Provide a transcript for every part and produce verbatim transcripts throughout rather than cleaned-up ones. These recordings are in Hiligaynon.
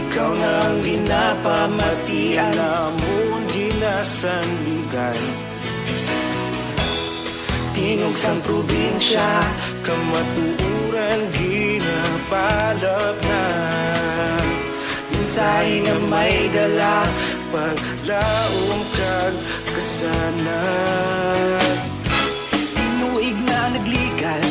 Ikaw na ang ginapamatian, amon ginasandigan. Tingog sang probinsya, kamatuoran ginapalapnag. Mensahe nga may dala, paglaom kag kasanag. Tinuig na nagligan,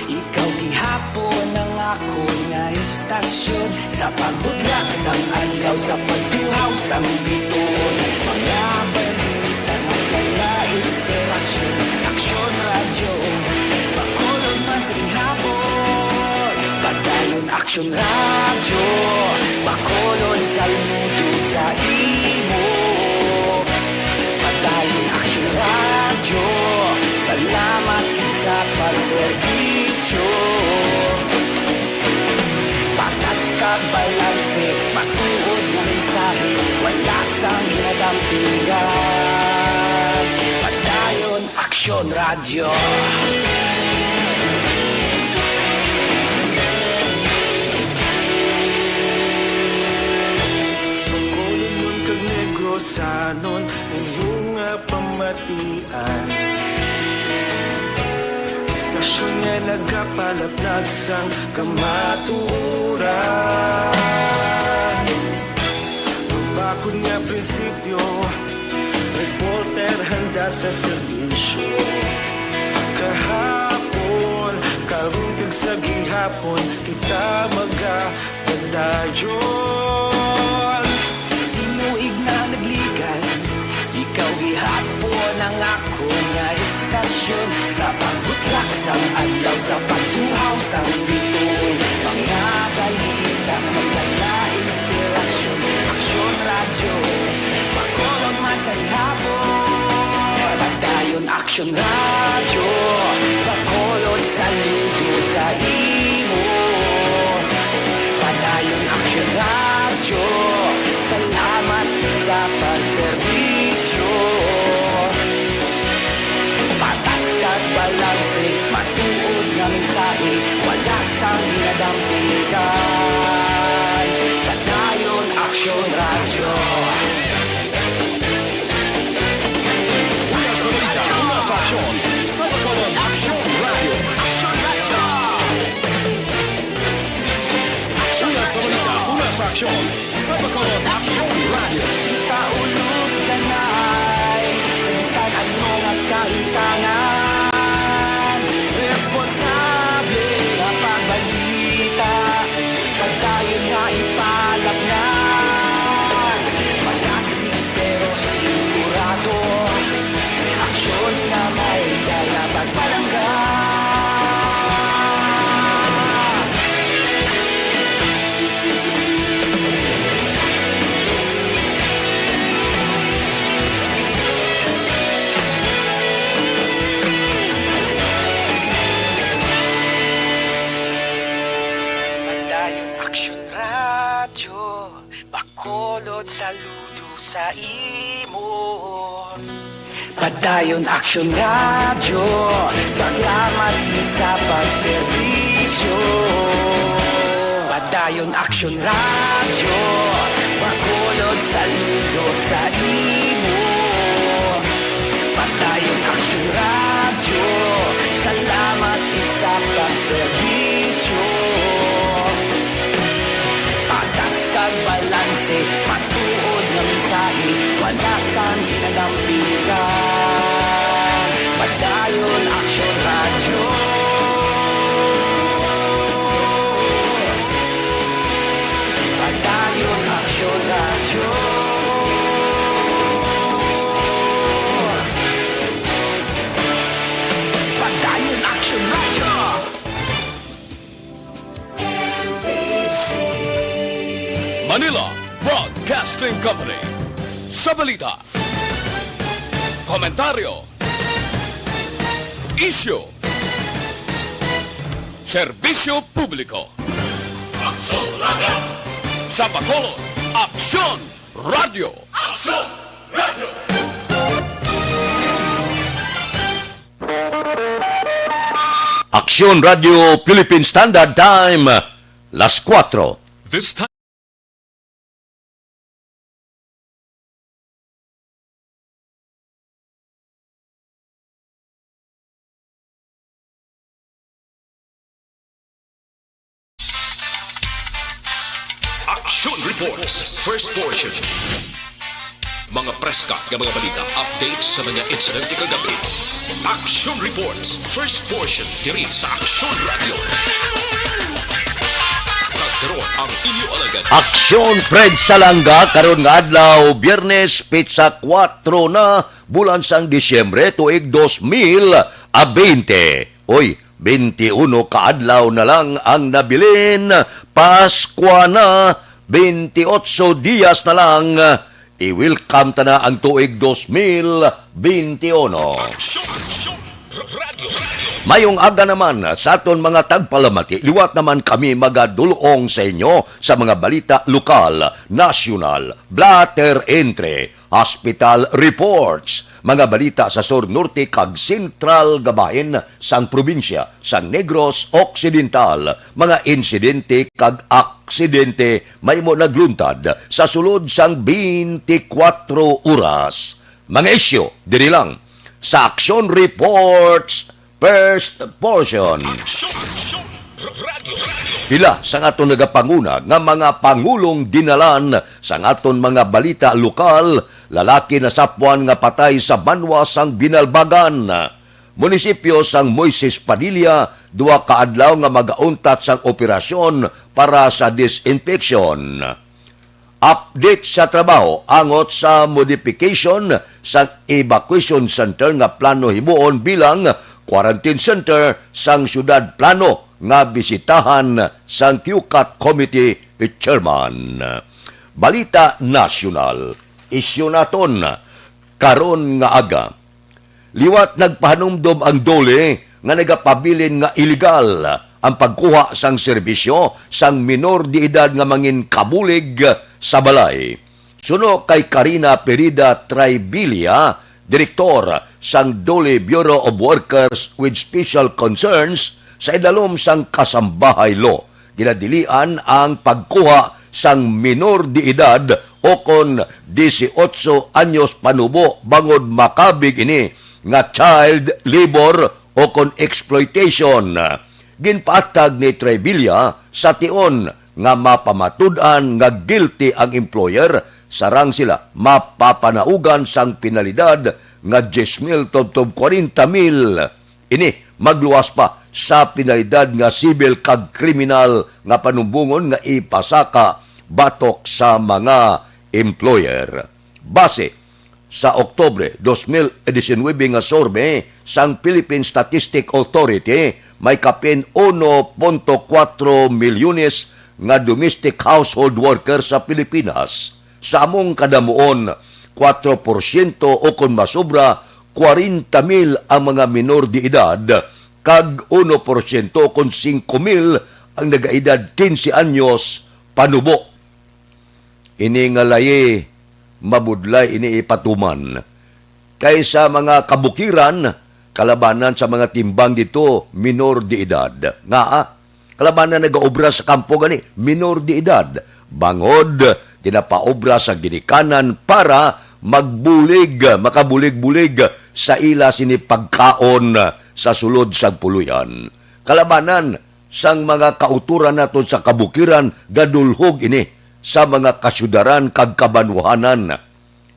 ikaw gihapon ang akon nga istasyon. Sa pagbutlak sang adlaw, sa pagtuhaw sang bituon, mga balita nga may inspirasyon. Aksyon Radyo, Bacolod man sa gihapon. Padayon Aksyon Radyo, Bacolod, saludo sa imo. Padayon Aksyon Radyo, salamat sa pagserbisyo. Patas kag balanse, matuod nga mensahe, wala sang ginadampingan. Padayon Aksyon Radyo. Bacolodnon kag Negrosanon, inyo nga pamatian. Istasyon nga nagapalapnag sang kamatuoran. Mabakod nga prinsipyo, reporter handa sa serbisyo. Kahapon, karon, kag sa gihapon, kita magapadayon. Tinuig na nagligan, ikaw gihapon ang akon nga istasyon. Sa pagbutlak sang adlaw, sa pagtuhaw sang bituon, mga balita, pagdala, inspirasyon. Aksyon Radyo, Bacolod man sa gihapon. Padayon Aksyon Radyo, Bacolod, saludo sa imo. Padayon Aksyon Radyo, salamat sa pagserbisyo. Patas kag balanse, matuod nga mensahe, wala sang ginadampigan. Padayon Aksyon Radyo. Una sa balita, una sa aksyon, sa Bacolod Aksyon Radyo. Aksyon Radyo. Una sa balita, una sa aksyon, sa Bacolod Aksyon Radyo. Kita ulog kanay, sa bisan ano nga kahintangan. Responsable nga pagbalita, padayon nga ipalapnag. Malasig pero sigurado, aksyon nga may dala, pagpalangga. Padayon Aksyon Radyo, Bacolod, saludo sa imo. Padayon Aksyon Radyo, salamat sa pagserbisyo. Padayon Aksyon Radyo, Bacolod, saludo sa imo. Padayon Aksyon Radyo, salamat sa pagserbisyo. Patas kag balanse, matuod nga mensahe, wala sang ginadampigan. Padayon Aksyon Radyo. Padayon Aksyon Radyo. Padayon Aksyon Radyo. Manila Broadcasting Company. Sa balita, komentaryo, isyu, serbisyo publiko. Aksyon Radyo. Sa Bacolod, Aksyon Radyo. Aksyon Radyo. Aksyon Radyo Philippine Standard Time, las kuwatro. This time. Action Reports, first portion. Mga preska nga mga balita, updates sa mga insidente kagabi. Action Reports, first portion, diri sa Action Radio. Kag karon ang inyo alagad. Aksyon, Fred Salanga, karon nga adlaw, Biyernes, petsa kuwatro na, bulan sang Disyembre, tuig dos mil a bente. Oy, bente uno ka adlaw na lang ang nabilin. Paskwa na, bente otso dias na lang. I-welcome ta na ang tuig dos mil bente uno. Mayong aga naman sa aton mga tagpalamati. Liwat naman kami magadulong sa inyo sa mga balita lokal, nasyonal, blotter entry, hospital reports, mga balita sa sur, norte, kag sentral nga bahin sang probinsya, sa Negros Occidental, mga insidente kag aksidente mahimo nagluntad sa sulod sang bente kuwatro oras. Mga isyu diri lang sa Action Reports, first portion. Pila sang aton nagapanguna nga mga pangulong dinalan sang aton mga balita lokal, lalaki nasapwan nga patay sa banwa sang Binalbagan. Munisipyo sang Moises Padilla, duha ka adlaw nga magauntat sang operasyon para sa disinfection. Update sa trabaho angot sa modification sang evacuation center nga plano himuon bilang quarantine center sang siyudad, plano nga bisitahan sang QCAT Committee Chairman. Balita nasyonal, isyu naton karon nga aga. Liwat nagpahanumdom ang DOLE nga nagapabilin nga iligal ang pagkuha sang serbisyo sang minor de edad nga manginkabulig sa balay. Suno kay Karina Perida Traibilia, direktor sang DOLE Bureau of Workers with Special Concerns, sa idalom sang kasambahay law, ginadilian ang pagkuha sang minor de edad o kon dieciocho anyos panubo bangod makabig ini nga child labor o kon exploitation. Ginpaatag ni Trevilla sa tion nga mapamatud-an nga guilty ang employer, sarang sila mapapanaugan sang penalidad nga diyes mil tubtob kwarenta mil. Ini magluwas pa sa penalidad nga sibil kag kriminal nga panumbongon nga ipasaka batok sa mga employer. Base sa Oktubre dos mil diecinuebe nga survey sang Philippine Statistic Authority, may kapin uno punto kuwatro milyones nga domestic household workers sa Pilipinas. Sa among kadamuon, kuwatro porsyento o kon masobra, kwarenta mil ang mga minor de edad, kag uno porsyento o kon singko mil ang nagaedad kinse anyos panubo. Ini nga layi, mabudlay ini ipatuman. Kay sa mga kabukiran, kalabanan sa mga timbang dito, minor de edad. Ngaa? Kalabanan nagaobra sa kampo gani, minor de edad. Bangod, ginapaobra sa ginikanan para magbulig, makabulig-bulig sa ila sini pagkaon sa sulod sang puloy-an. Kalabanan sang mga kautoran naton sa kabukiran, gadulhog ini sa mga kasyudaran kag kabanwahanan,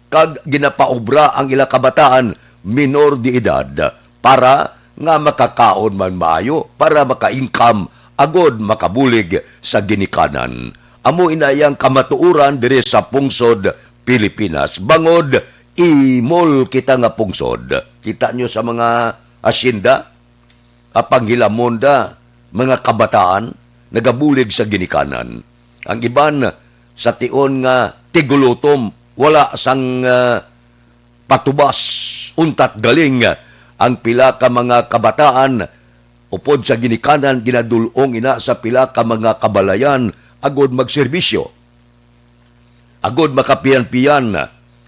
kag ginapaobra ang ila kabataan, minor de edad, para nga makakaon man maayo, para maka-income, agod makabulig sa ginikanan. Amo inayang kamatuoran diri sa pungsod Pilipinas. Bangod, imol kita nga pungsod. Kita nyo sa mga asyenda, apang hilamon da, mga kabataan, nagabulig sa ginikanan. Ang iban, sa tion nga tigulutom, wala sang, ah, patubas, untat galing. Ang pila ka mga kabataan, upod sa ginikanan, ginadul-ong ina sa pila ka mga kabalayan agod magserbisyo, agod makapiyan-piyan.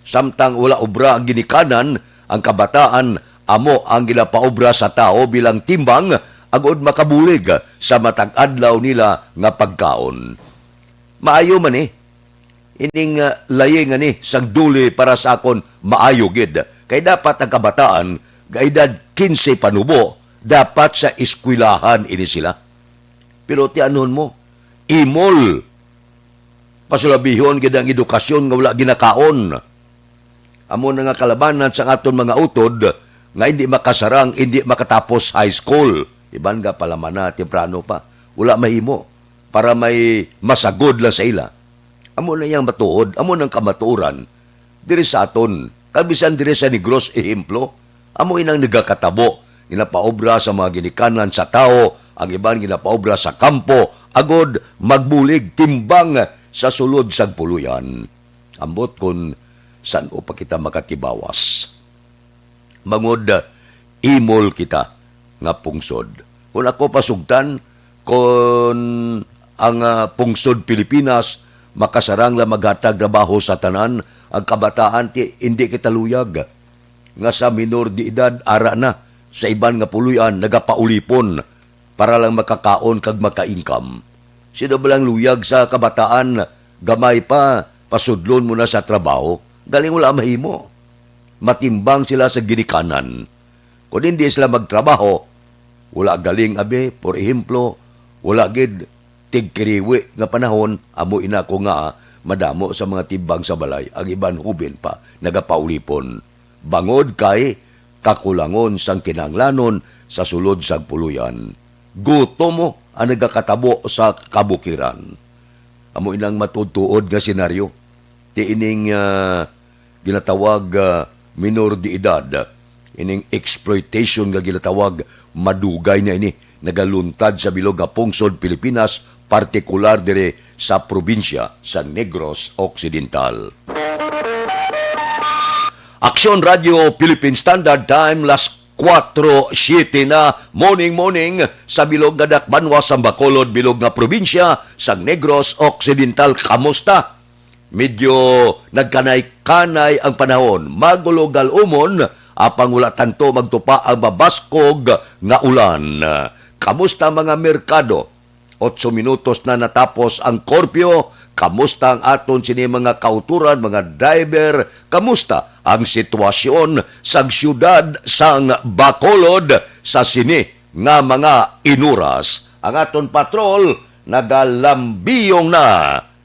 Samtang wala obra ang ginikanan, ang kabataan amo ang ginapaobra sa tawo bilang timbang agod makabulig sa matag adlaw nila nga pagkaon. Maayo man, eh. Ining, ah, laying ani sang DOLE para sa akon maayo gid. Kay dapat ang kabataan, gaedad kinse panubo, dapat sa eskwelahan ini sila. Pero tianon mo, imol, pasulabihon gid ang edukasyon nga wala ginakaon. Amo na nga kalabanan sang aton mga utod nga hindi makasarang, hindi makatapos high school. Iban nga palaman na temprano pa. Wala mahimo para may masagod lang sa ila. Amo na yang matuod, amo nang kamatuoran diri sa aton, kag bisan diri sa Negros, ehemplo, amo inang nagakatabo, ginapaobra sa mga ginikanan sa tawo, ang iban ginapaobra sa kampo, agod magbulig timbang sa sulod sang puloy-an. Ambot kon san-o pa kita makatibawas. Bangod, ah, imol kita nga pungsod. Kon ako pasugtan, kon ang, ah, pungsod Pilipinas makasarang lang maghatag trabaho sa tanan, ang kabataan ti indi kita luyag nga sa minor de edad ara na sa iban nga puloy-an nagapaulipon para lang makakaon kag maka-income. Sino ba lang luyag sa kabataan, gamay pa, pasudlon mo na sa trabaho? Galing wala mahimo. Matimbang sila sa ginikanan. Kon hindi sila magtrabaho, wala galing abi, por ehemplo, wala gid tigkiriwi nga panahon, amo ina ko nga madamo sa mga timbang sa balay, ang iban hubin pa, nagapaulipon. Bangod kay kakulangon sang kinahanglanon sa sulod sang puloy-an. Gutom mo ang nagakatabo sa kabukiran. Amo inang matuod-tuod nga senaryo. Ti ining, ah, ginatawag, ah, minor de edad, ining exploitation nga ginatawag, madugay na ini nagaluntad sa bilog nga pungsod Pilipinas, partikular diri sa probinsya sa Negros Occidental. Aksyon Radio Philippine Standard Time, las kuwatro siete na, morning, morning, sa bilog nga dakbanwa sa Bacolod, bilog nga probinsya sa Negros Occidental. Kamusta? Medyo nagkanay-kanay ang panahon. Magulo gal-umon, apang wala tanto magtupa ang mabaskog nga ulan. Kamusta ang mga merkado? Otso minutos na natapos ang korpyo. Kamusta ang aton sini mga kauturan, mga driver? Kamusta ang sitwasyon sa siyudad sang Bacolod sa sini nga mga inuras? Ang aton patrol nagalambiyong na.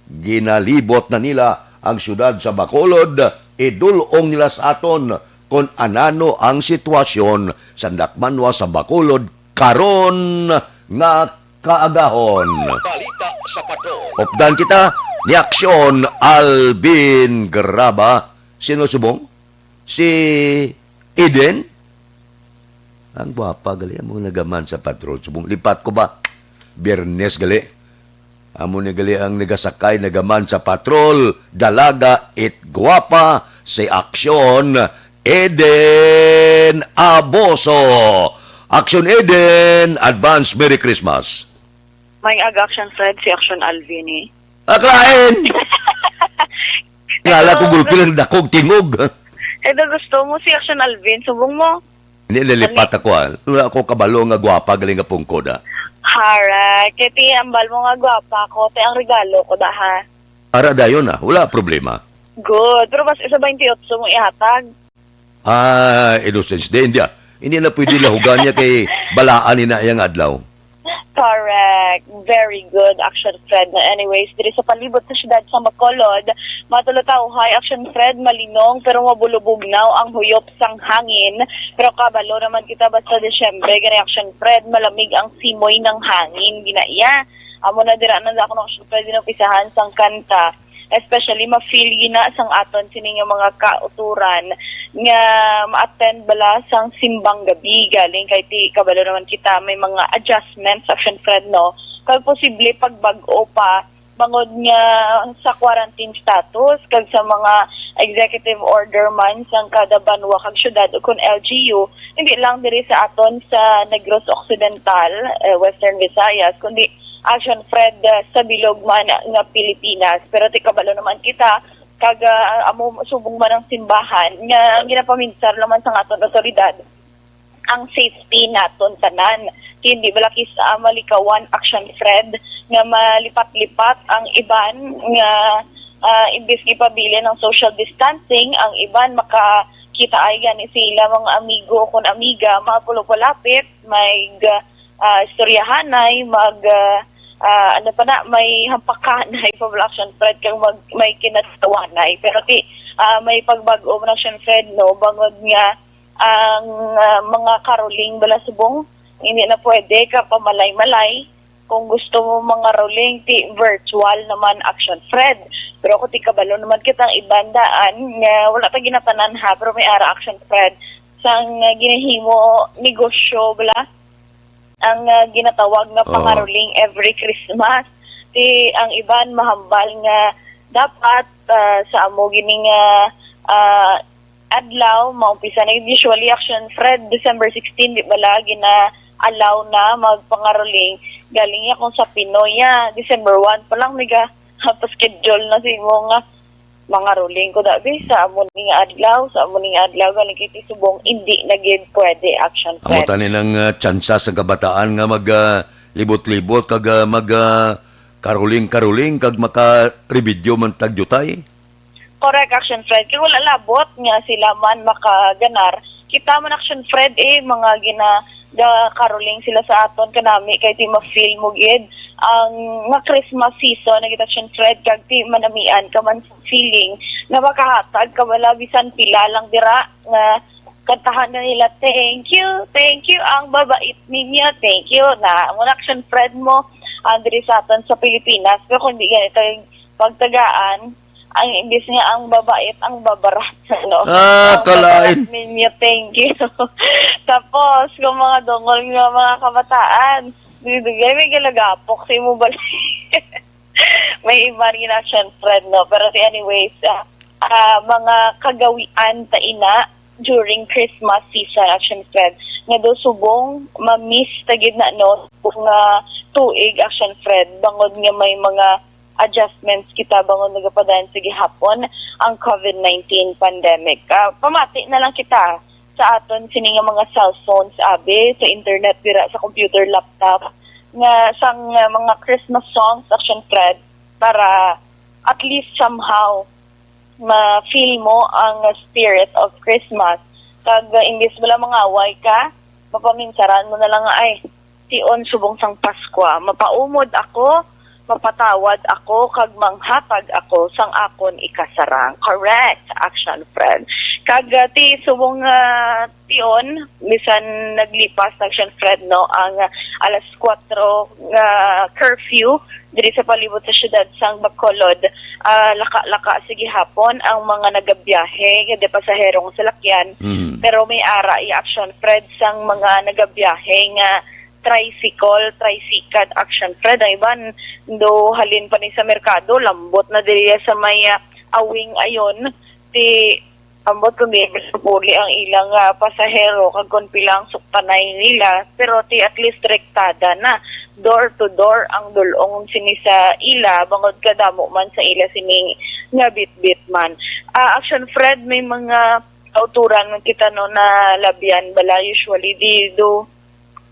Ginalibot na nila ang siyudad sa Bacolod, idul-ong nila sa aton kon anano ang sitwasyon sa dakbanwa sa Bacolod karon nga kaagahon. Balita sa Patrol. Updan kita ni Aksyon Alvin Graba. Sino subong? Si Eden? Ang gwapa gali, amo nagaman sa patrol. Subong lipat ko ba? Biyernes gali. Amo ni gali ang nagasakay, nagaman sa patrol. Dalaga it gwapa, si Aksyon Eden Aboso. Aksyon Eden, advance Merry Christmas. May ag Action Fred, si Action Alvin eh. Aklain! Ngala ko gulpi lang dakog tingog. Eh, da gusto mo si Action Alvin, subong mo? Hindi, nalipat ako, ah. Wala ako kabalo nga gwapa, galing nga pungko, da. Hara, kaya ti ambal mo nga gwapa ko, te ang regalo ko, da, ha? Ara dayon, ah. Wala problema. Good. Pero mas isa twenty-eight mo ihatag. Ah, Innocence Day, hindi, ah. Hindi na pwede lahugan niya kay balaan ni na iyang adlaw. Correct. Very good, Action Fred. Na anyways, diri sa palibot sa siyudad sa Bacolod, matulog ka, uhay, Action Fred, malinong pero mabulubugnaw ang huyop sang hangin. Pero kabalo naman kita basta Disyembre, gani Action Fred, malamig ang simoy ng hangin, ginaiya. Amo na dira na ako, Action Fred, dinupisahan sang kanta. Especially ma-feel yun na sang aton sini nga mga kauturan nga ma-attend bala sang simbang gabi, galing kay ti kabalo naman kita may mga adjustments, Action Fred, no? Kag posible pagbag-o pa bangod nga sa quarantine status kag sa mga executive order man sang kada banwa kag syudad o kon L G U, hindi lang diri sa aton sa Negros Occidental, eh, Western Visayas, kundi Action Fred, ah, sa bilog man nga Pilipinas. Pero ti kabalo naman kita, kag, ah, amo subong man ang simbahan nga ginapaminsar naman sa aton otoridad ang safety naton tanan. Hindi bala kis-, ah, malikawan, Action Fred, nga malipat-lipat ang iban nga, ah, imbis gipabilin ang social distancing, ang iban makakita ay gani sila mga amigo o kon amiga, mga kulupalapit, may, ah, istoryahanay, mag, ah, ah, ano pa na, may hampakanay pa bala, Action Fred, kag mag-, may kinatawanay. Pero ti, ah, may pagbag-o man, Action Fred, no, bangod nga ang, ah, mga caroling bala subong, hindi na pwede ka pamalay-malay. Kung gusto mo mga caroling, ti virtual naman, Action Fred. Pero kung ti kabalo naman kitang iban daan, nga wala ta ginatanan ha, pero may ara, Action Fred, sang, ah, ginahimo negosyo bala, ang, ah, ginatawag nga Oo. pangaroling every Christmas. Ti ang iban mahambal nga dapat, ah, sa amo gini nga, ah, adlaw, maumpisa na, usually, Action Fred, December sixteen, di bala, gina-allow na magpangaroling. Galing ya kung sa Pinoy, ya, December one pa lang, may ga-, pa-schedule na sa imo nga mangaroling ko, dabi, sa amo ni nga adlaw, sa amo ni nga adlaw, galing kay ti subong, hindi na gid pwede, Action Amo Fred. Tani nang, ah, tsansa sa kabataan nga mag, ah, libot-libot kag, ah, mag, ah, karuling-karuling kag maka-rebidyo man tag diutay? Correct, Action Fred. Kay wala labot nga sila man makaganar. Kita man, Action Fred, eh, mga gina-, ga-caroling sila sa aton kanami kay ti ma-feel mo gid ang nga Christmas season na gid, Action Fred, kag ti manamian ka man sa feeling na makahatag ka bala bisan pila lang dira nga kantahan na nila, "Thank you, thank you, ang babait ninyo, thank you." Na, amo na, Action Fred, mo, ang diri sa aton sa Pilipinas. Pero kung di ganito yung pagtagaan, ang imbis nga ang babait, ang babarat, no? Ah, Ang kalain. Babarat ninyo, thank you. Tapos, kung mga dungol nga mga kabataan, dugay-dugay, may galagapok sa imo balay. May iba rin, Action Fred, no? Pero ti, anyways, ah, ah, mga kagawian ta ina during Christmas season, Action Fred, nga do subong ma-miss ta gid na, no? Nga tuig, Action Fred, bangod nga may mga adjustments kita bangod nagapadayon sa gihapon ang covid nineteen pandemic. Ah, pamati na lang kita sa aton sini nga mga cellphones, abi, sa internet dira sa computer, laptop, nga sang, ah, mga Christmas songs, Action Fred, para at least somehow ma-feel mo ang spirit of Christmas. Kag, ah, imbis mo lang mangaway ka, mapaminsaran mo na lang nga, "Ay, tion subong sang Paskwa, mapaumod ako, mapatawad ako, kag manghatag ako sang akon ikasarang." Correct, Action Fred. Kag, ah, ti subong, ah, tion, bisan naglipas, Action Fred, no, ang, ah, alas kuwatro nga curfew diri sa palibot sa siyudad sang Bacolod, ah, laka-laka sa gihapon ang mga nagabiyahe nga di pasahero nga salakyan. Mm. Pero may ara, ya, Action Fred, sang mga nagabiyahe nga tricycle, tricycad, Action Fred. Ang iban, do halin pa ni sa merkado, lambot na diri sa may, ah, awing ayon. Ti ambot kung di puli ang ilang, ah, pasahero kag kung pila ang suktanay nila, pero ti at least rektada na, door to door ang dul-ong sini sa ila, bangod kadamo man sa ila sini nga bitbit man. Ah, Action Fred, may mga kauturan man kita, no, na labyan bala usually di do,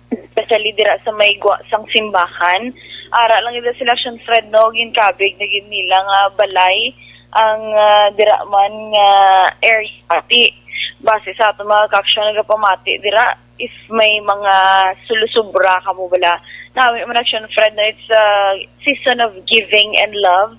especially dira sa may gwa sang simbahan. Ara lang gid sila, Action Fred, no, ginkabig na gid nila nga balay ang, ah, dira man nga area. Ti, base sa aton mga kaaksyon, nagapamati dira, if may mga sulusubra kamo bala, nami man, Action Fred, na it's a season of giving and love.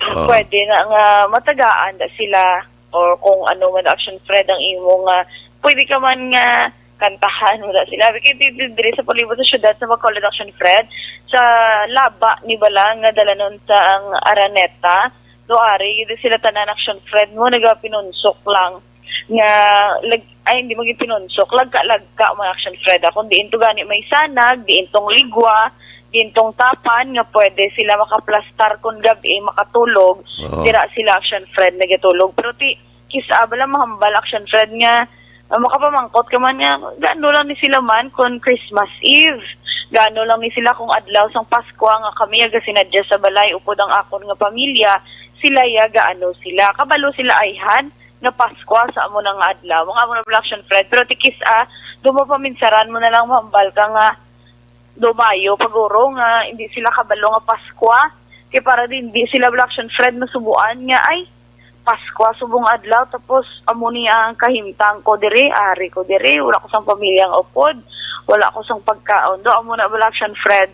Oo. Pwede na nga matagaan da sila, or kung ano man, Action Fred, ang imo nga pwede ka man nga kantahan mo da sila. Kay di, di, diri sa palibot sa syudad sa Bacolod, Action Fred, sa laba ni bala nga dalanon sa ang Araneta, do ari gid sila tanan, Action Fred, mo nagapinunsok lang nga lag-, ay, hindi mo gid pinunsok, lagka-lagka mo, Action Fred, ah. Kung diin to gani may sanag, diin tong ligwa, diin tong tapan nga pwede sila makaplastar kung gabi makatulog, Oo. dira sila, Action Fred, nagatulog. Pero ti, kis-a bala mahambal, Action Fred, nga, ah, makapamangkot ka man nga, gaano lang ni sila man kung Christmas Eve? Gaano lang ni sila kung adlaw sang Paskwa nga kami agasinadya sa balay upod ang akon nga pamilya, sila ya, gaano sila? Kabalo sila ayhan nga Paskwa sa amo na nga adlaw. Mga amo na bala, Action Fred. Pero ti kis-a, do mapaminsaran mo na lang, mahambal ka nga, do maayo paguro nga hindi sila kabalo nga Paskwa. Kay para di, hindi sila bala, Action Fred, masubuan nga, ay, Paskwa subong adlaw, tapos amo ni ang kahimtang ko diri, ari ko diri, wala ko sang pamilya nga upod, wala ko sang pagkaon. Do, amo na bala, Action Fred,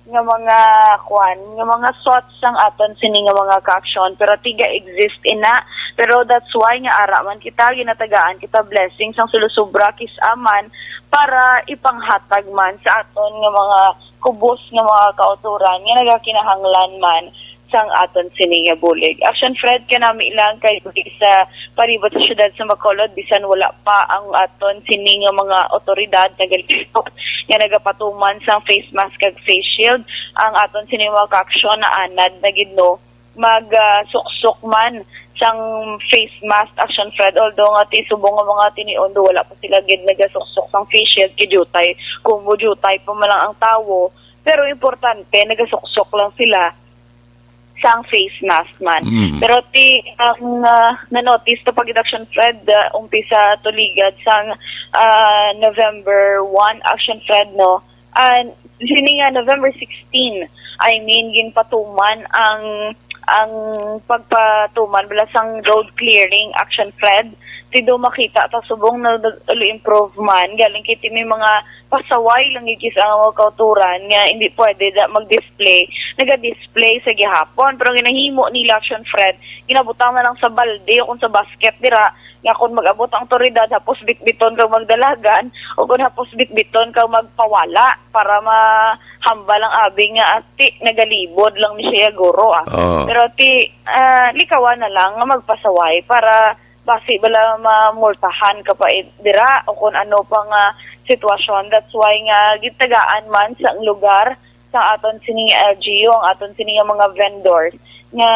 nga mga kwan, nga mga thoughts sang aton sini nga mga ka-aksyon, pero tiga exist ina. Pero that's why nga ara man kita, ginatagaan kita blessings ang sulusubra kis-a man para ipanghatag man sa aton nga mga kubos nga mga kautoran nga nagakinahanglan man sang aton sini nga bulig. Action Fred, kanami lang kay sa palibot sa siyudad sa Bacolod, bisan wala pa ang aton sini nga mga otoridad nagalipot nga nagapatuman sang face mask kag face shield, ang aton sini mga ka-aksyon naanad na gid, no, mag ah, suksok man sang face mask, Action Fred, although nga ti subong nga mga tinion do wala pa sila gid nagasuksok sang face shield kay diutay, kung mo diutay pa man lang ang tawo, pero importante nagasuksok lang sila sang face mask man. Mm. Pero ti ang ah, na-notice to pag Action Fred, ah, umpisa tuligad sang ah, November one, Action Fred, no, ah, sini nga November sixteen, I mean, ginpatuman ang ang pagpatuman bala sang road clearing, Action Fred. Ti do makita ta subong na nag-improve man galing kay ti may mga pasaway lang gid kis-a nga mga kautoran nga hindi pwede da mag-display. Naga-display sa gihapon, pero ang ginahimo nila, Action Fred, ginabutang na lang sa balde o kung sa basket dira, nga kung mag-abot ang otoridad, hapos bitbiton kag magdalagan, o kung hapos bitbiton kag magpawala para mahambal ang abi nga ati nagalibod lang ni siya guro, ah. Oo. Pero ti ah, likawan na lang nga magpasaway para basi bala mamultahan ka pa, eh, dira o kung ano pa nga sitwasyon. That's why nga gitagaan man sa lugar sa aton sini nga L G U, ang aton sini nga mga vendors, nga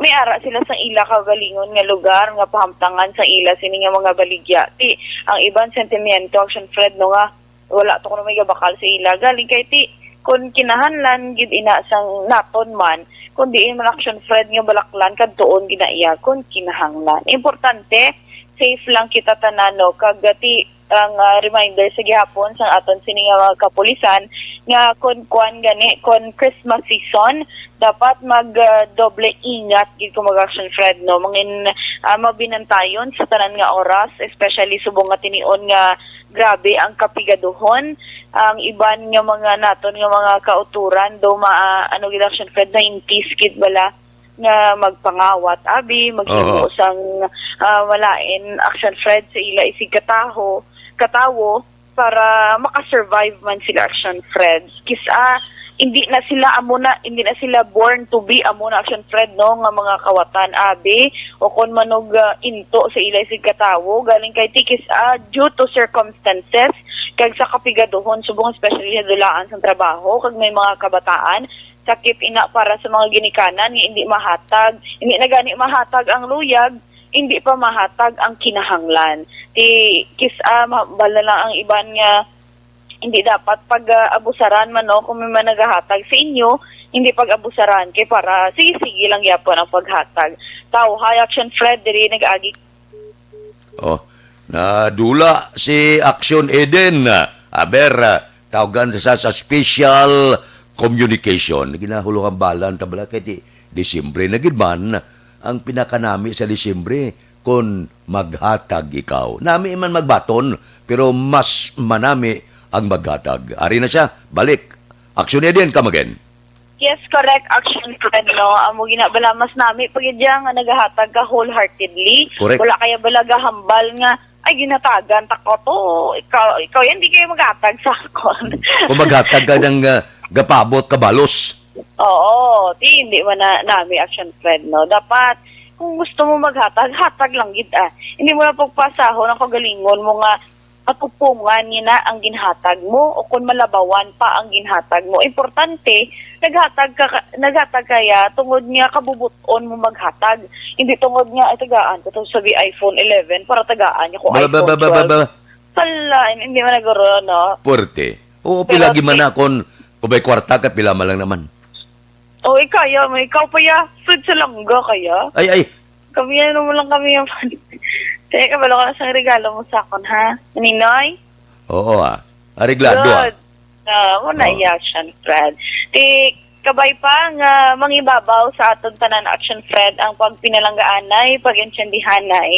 may ara sila sa ila kaugalingon nga lugar nga pahamtangan sa ila sini nga mga baligya. Ti ang iban sentimiento, Action Fred, no, nga wala to kuno may gabakal sa ila. Galing kay ti, kun kinahanglan gid ina sang naton man, kun diin man, Action Fred, nga balaklan, kadtuon gid na iya kun kinahanglan. Importante, safe lang kita tanan, no? Kag ti ang ah, reminder sa gihapon sang aton sini nga mga kapulisan nga kun kuan gani, kun Christmas season, dapat mag ah, doble ingat gid ko mag-Action Fred, no? Mangin ah, mabinantayon sa tanan nga oras, especially subong nga tinion nga grabe ang kapigaduhon. Ang iban nga mga naton nga mga kauturan do ma ano gid, Action Fred, nineties gid bala nga magpangawat abi, maghimo Oo. sang ah, malain, Action Fred, sa ila isig kataho, katawo para makasurvive man sila, Action Fred. Kis-a hindi na sila amo na, hindi na sila born to be amo na, Action Fred, no, nga mga kawatan abi o kon manog ah, into sa ila isig katawo, galing kay ti kis-a due to circumstances kag sa kapigaduhon, subong especially sa dulaan sang trabaho kag may mga kabataan, sakit ina para sa mga ginikanan nga hindi mahatag, hindi na gani mahatag ang luyag, hindi pa mahatag ang kinahanglan. Ti kis-a mahambal na lang ang iban nga hindi dapat pag-abusaran man, no, kung may man nagahatag sa inyo, hindi pag-abusaran kay para sige-sige lang gyapon ang paghatag. Tawhay, Action Fred, diri nag-agi. Oh, nadula si Action Eden. Aber, ah, tawgan sa, sa special communication. Ginahuluhan balan ta bala kay di, Disyembre na gid man ang pinakanami sa Disyembre kon maghatag ikaw. Nami man magbaton, pero mas manami ang maghatag. Ari na siya, balik. Action Eden, come again. Yes, correct, Action Fred, no? Amo gina bala, mas nami pa gid ya nga nagahatag ka wholeheartedly. Correct. Wala kaya bala gahambal nga, "Ay, ginatagan ta ko to. Ikaw, ikaw yan, di kayo maghatag sa akon." Kung maghatag ka ng ah, gapabot ka balos. Oo, di, hindi man na nami, Action Fred, no? Dapat, kung gusto mo maghatag, hatag lang gid, ah. Hindi mo na pagpasahon ang kagalingon mo nga kapupungan niya na ang ginhatag mo o kung malabawan pa ang ginhatag mo. Importante, naghatag ka, naghatag kaya tungod nga kabubut-on mo maghatag. Hindi tungod nga, "Ay, tagaan ko to sa iPhone eleven para tagaan niya ko Bala, iPhone bala, bala, twelve." Bala. Hala, hindi man naguro, no? Puwerte. Oo, Pero pila gi man ti- na kon pabay kwarta ka, pila man lang naman. Oh, ikaw, ya, may ikaw pa, ya. Food sa langga kaya? Ay, ay. Kami, ano mo lang kami yung Kaya kabalo ko na sa regalo mo sa akon, ha? Ninoy? Oo, ah. Areglado, ah. Good. Ah, mo na Oh. iya, Action Fred. Ti, kabay pa nga mangibabaw sa aton tanan, Action Fred, ang pagpinalanggaanay, pag-intsendihanay.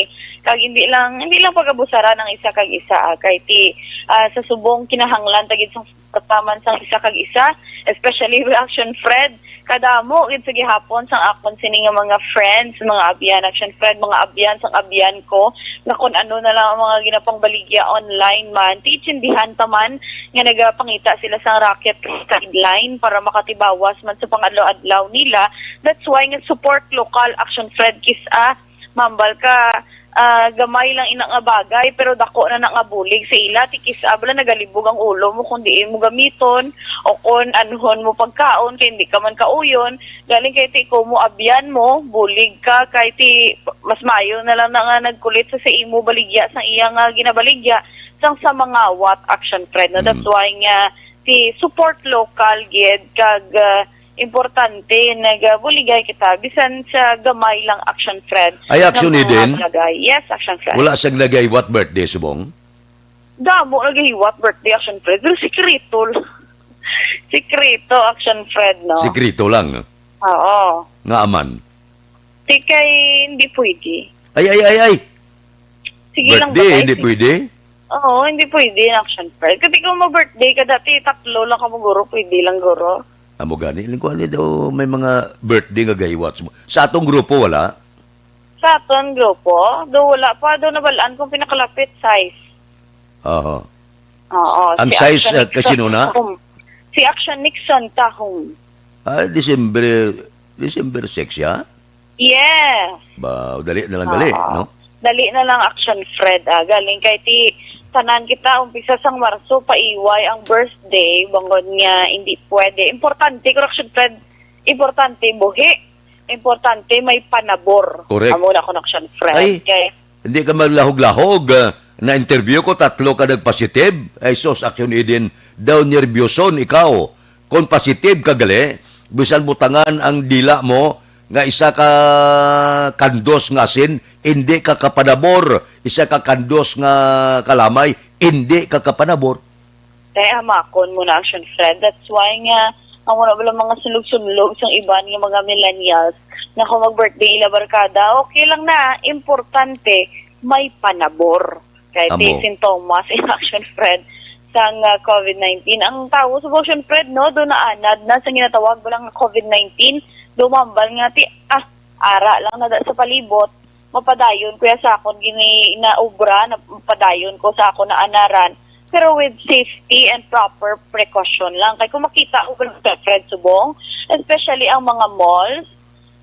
Kag hindi lang, hindi lang pag-abusaran ang isa kag isa, ah, kay ti, ah, sa subong kinahanglan ta gid sang taman sang isa kag isa, especially with Action Fred. Kadamo gid sa gihapon sang akon sini nga mga friends, mga abyan, Action Fred, mga abyan sang abyan ko, nga kun ano na lang ang mga ginapangbaligya online man, ti intindihan ta man nga nagapangita sila sang racket sa sideline para makatibawas man sa pangadlaw-adlaw nila. That's why nga support local, Action Fred, kis-a mambal ka, ah, gamay lang ina nga bagay, pero dako na na nga bulig sa ila. Ti kis-a bala nagalibog ang ulo mo kung diin mo gamiton o kon anhon mo pagkaon kay hindi ka man kauyon. Galing kay ti ko mo abyan mo, bulig ka, kay ti mas maayo na lang na nga nagkulit sa, sa imo baligya sang iya nga ginabaligya sang sa mangawat, Action Fred, no? That's Mm. why nga ti support local gid kag, ah, importante nagabuligay kita bisan sa gamay lang, Action Fred, Ay, nga Action mga Eden? bagay. Yes, Action Fred. Wala sang nagahiwat birthday subong? Damo nagahiwat birthday, Action Fred, pero sikreto lang. Sikreto, Action Fred, no? Sikreto lang. Oo. Nga aman. Di kay hindi pwede. Ay, ay, ay, ay. Sige lang Birthday, ba, hindi guys? pwede? Oo, hindi pwede na, Action Fred. Kasi kung mo-birthday ka dati, tatlo lang ka mo guro, pwede lang guro. Amo gani, lingkuan ni daw may mga birthday nga gahiwat sa, sa atong grupo, wala? Sa aton grupo, do wala pa, do nabalaan kung pinakalapit size. Aha. Oo, Ang si size, Action uh, kasino na? Tahom. Si Action Nixon Tahom. Ah, December, December six, ya? Yes. Ba, dali na lang gali, Oo. no? Dali na lang, Action Fred, ah. Galing kay ti tanan kita, umpisa sang Marso, paiway ang birthday, bangod nga hindi pwede. Importante, correction, Fred, importante, buhi. Importante, may panabor. Correct. Amo na, correction, Fred. Ay, Kay, hindi ka maglahog-lahog, ah, na-interview ko, tatlo ka nagpositive. Ay, sus, Action Eden, daw nervyoson ikaw. Kon positive ka gali, bisan butangan ang dila mo nga isa ka kandos nga asin, indi ka kapanabor, isa ka kandos nga kalamay, indi ka kapanabor. Kay hamakon mo na, Action Fred. That's why nga, ang wala bala mga sulog-sulog sang iban nga mga millennials, na kung mag-birthday ila barkada, okay lang na. Importante, may panabor. Kay Amo. ti sintomas in, Action Fred, sang, ah, covid nineteen. Ang tawo sa, Action Fred, no, do naanad na sa ginatawag ba lang nga covid nineteen, dumambal nga ti, ah, ara lang na da sa palibot, mapadayon ko ya sa akon gini na obra, na mapadayon ko sa akon na anaran, pero with safety and proper precaution lang. Kay kung makita ko, Action Fred, subong, especially ang mga malls,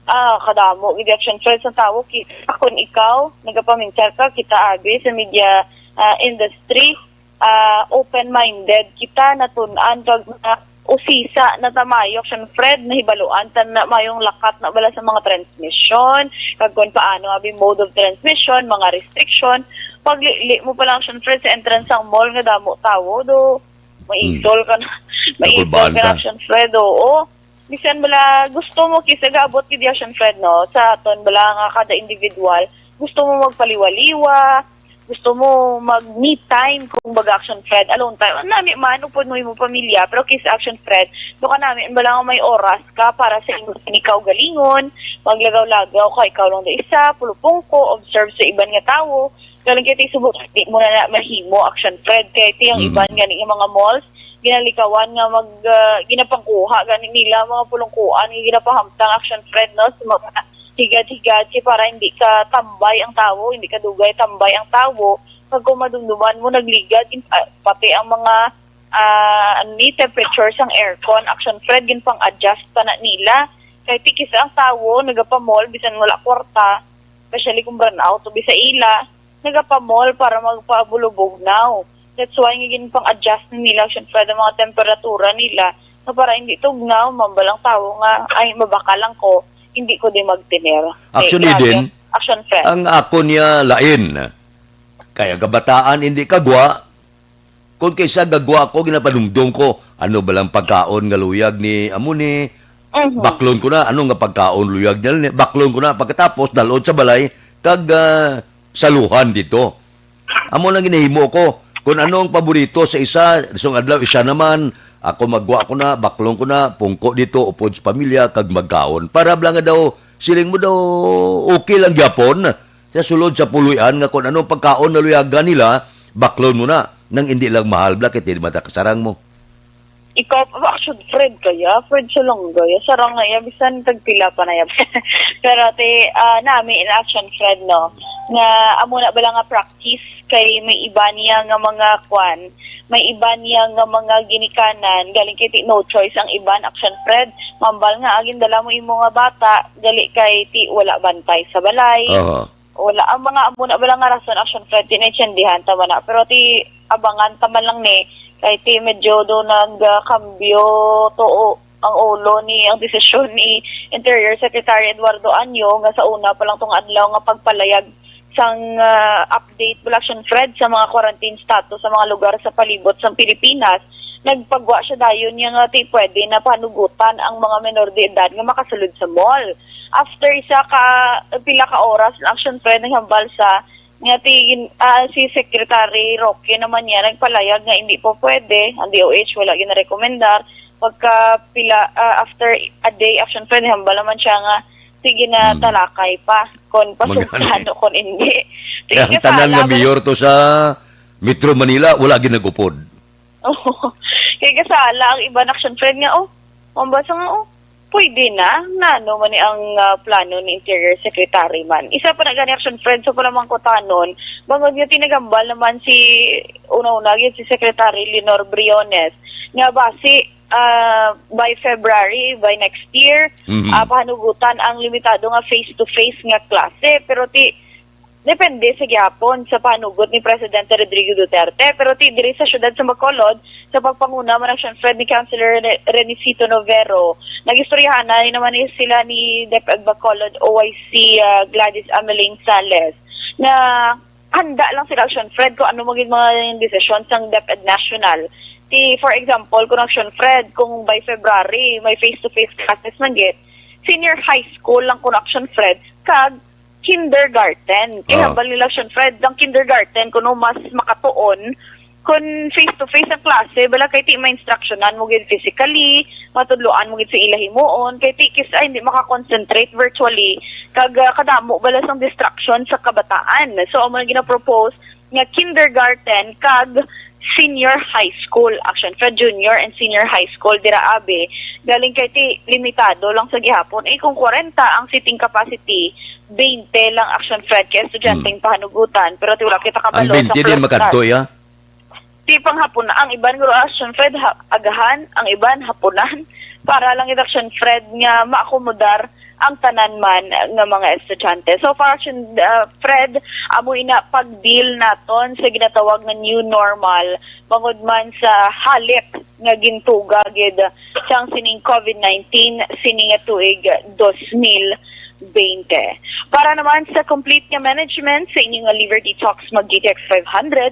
ah, kadamo gid, Action Fred, sa tawo. Kita, kung ikaw nagapaminsan ka, kita abi sa media, ah, industry, ah, open-minded kita, natun-an kag na usisa na ta maayo, Action Fred, nahibaluan ta na maayong lakat na bala sa mga transmission, kag kung paano abi mode of transmission, mga restriction. Paglili mo pa lang, Action Fred, sa entrance sang mall nga damo tawo, do maisol ka na. Maisol Nakulbaan ka na, ka. Action Fred, oo. Bisan bala gusto mo, kis-a gaabot gid, Action Fred, no, sa aton bala nga kada individual, gusto mo magpaliwa-liwa, gusto mo mag me time, kung baga, Action Fred, alone time. Ang nami man, upod mo imo pamilya, pero kis-a, Action Fred, do ka nami bala nga may oras ka para sa imo, ikaw galingon, maglagaw-lagaw ka, ikaw lang da isa, pulupungko, observe sa iban nga tawo. Galing kay ti subot, di mo na, na mahimo, Action Fred, kay ti ang Mm. iban gani nga mga malls, ginalikawan nga mag, ah, ginapangkuha gani nila mga pulungkuan nga ginapahamtang, Action Fred, no, sa mga higad-higad, kay para hindi ka tambay ang tawo, hindi ka dugay tambay ang tawo. Kag kung madumduman mo nagligad, in-, ah, pati ang mga, ah, ano ni, temperature sang aircon, Action Fred, ginpang-adjust pa na nila. Kay ti kis-a ang tawo nagapamall bisan wala kwarta, especially kung brownout o bisa ila, nagapamall para magpabulubog now. That's why nga ginpang-adjust na nila, syempre, ang mga temperatura nila, na para hindi tugnaw, mambal ang tawo nga, "Ay, mabaka lang ko, hindi ko di magtener." Action, Eh, grabe. Eden, Action, friend. Ang ako niya lain. Kaya kabataan, hindi kagwa. Kung kaysa gagwa ko, ginapanumdom ko, ano ba lang pagkaon nga luyag ni amo ni Mhm. Baklon ko na, ano nga pagkaon luyag niya ni? Baklon ko na. Pagkatapos, dalon sa balay, kag, ah, saluhan dito. Amo lang ginahimo ko. Kung ano ang paborito sa isa, isang adlaw, isa naman. Ako magwa ko na, baklon ko na, pungko dito, upod sa pamilya, kag magkaon. Para bala nga daw, siling mo daw, okay lang gyapon. Sa sulod sa puloy-an nga kung anong pagkaon na luyagan nila, baklon mo na. Nang hindi lang mahal, bala, kay di man ta kasarang mo. Ikaw pa ba, Action Fred kaya? Fred sa lang gaya. Sarang na iya, bisan tagpila pa na iya. Pero ti, ah, nami in Action Fred, no? Nga amo na bala nga practice kay may iba niya nga mga kwan, may iba niya nga mga ginikanan, galing kay ti no choice ang iban, Action Fred. Mambal nga, agin dala mo imo nga bata, gali kay ti wala bantay sa balay. Aha. Wala, ang mga amo na bala nga rason, Action Fred, ti naintindihan ta man na. Pero ti abangan ta man lang ni, kay ti medyo do nagkambyo to o-, ang ulo ni, ang desisyon ni Interior Secretary Eduardo Anyo, nga sa una pa lang tong adlaw nga pagpalayag sang, ah, update, wala, Action Fred, sa mga quarantine status sa mga lugar sa palibot sang Pilipinas, nagpagwa siya dayon niya nga ti pwede na panugutan ang mga menor de edad nga makasulod sa mall. After isa ka, pila ka oras, Action Fred, naghambal sa nga ti, ah, si Secretary Roque naman niya nagpalayag nga hindi po pwede, ang D O H wala ginarekomendar. Pagka pila, ah, after a day, Action Fred, hambal naman siya nga sige na, Hmm. talakay pa kung Magani. pasultano, kung hindi. Kaya Sige, ang tanan sala nga man. mayor to sa Metro Manila, wala ginagupod. Oo. Kaya kasala ang iban, Action Fred, nga, oh, mambasa nga, oh, pwede na. Nano man ni ang, ah, plano ni Interior Secretary man. Isa pa na gani, Action Fred, sa pala mangkutanon, bangod nga tinagambal naman si, una-una, yun si Secretary Leonor Briones, nga basi, ah, by February, by next year, Mhm. ah, pahanugutan ang limitado nga face-to-face nga klase. Pero ti, depende sa gihapon sa panugot ni Presidente Rodrigo Duterte. Pero ti diri sa siyudad sa Bacolod, sa pagpanguna man, Action Fred, ni Councilor Rene-, Renicito Novero, nag-istoryahan na naman ni sila ni DepEd Bacolod O I C, ah, Gladys Ameling Sales, na handa lang sila, Action Fred, kung ano maging mga desisyon sang DepEd National. Ti, for example, kung, Action Fred, kung by February, may face-to-face classes man gid, senior high school lang, kung, Action Fred, kag kindergarten. Kay Ah. hambal nila, Action Fred, ang kindergarten kuno mas makatuon kun face-to-face ang klase, bala kay ti ma-instructionan mo gid physically, matudloan mo gid sa ila himuon, kay ti kis-a hindi maka-concentrate virtually, kag, ah, kadamo bala sang distraction sa kabataan. So, amo ang gina-propose nga kindergarten kag senior high school, Action Fred, junior and senior high school dira abi. Galing kay ti limitado lang sa gihapon. Eh, kung kwarenta ang seating capacity, twenty lang, Action Fred, kay estudyanteng Hmm. pahanugutan. Pero ti wala kita Ang kabalo sa twenty din floor makadto, class. Ya? Ti panghapon, ang iban guro, Action Fred, ha-, agahan, ang iban hapunan. Para lang gid, Action Fred, nga maakomodar ang tanan man nga mga estudyante. So far, Action, uh, Fred, amo ina pag-deal naton sa ginatawag nga new normal, bangod man sa halik nga gintuga gid sang sining COVID nineteen sini nga tuig dos mil bente. Para naman sa complete nga management sa inyo nga liver detox, mag G T X five hundred.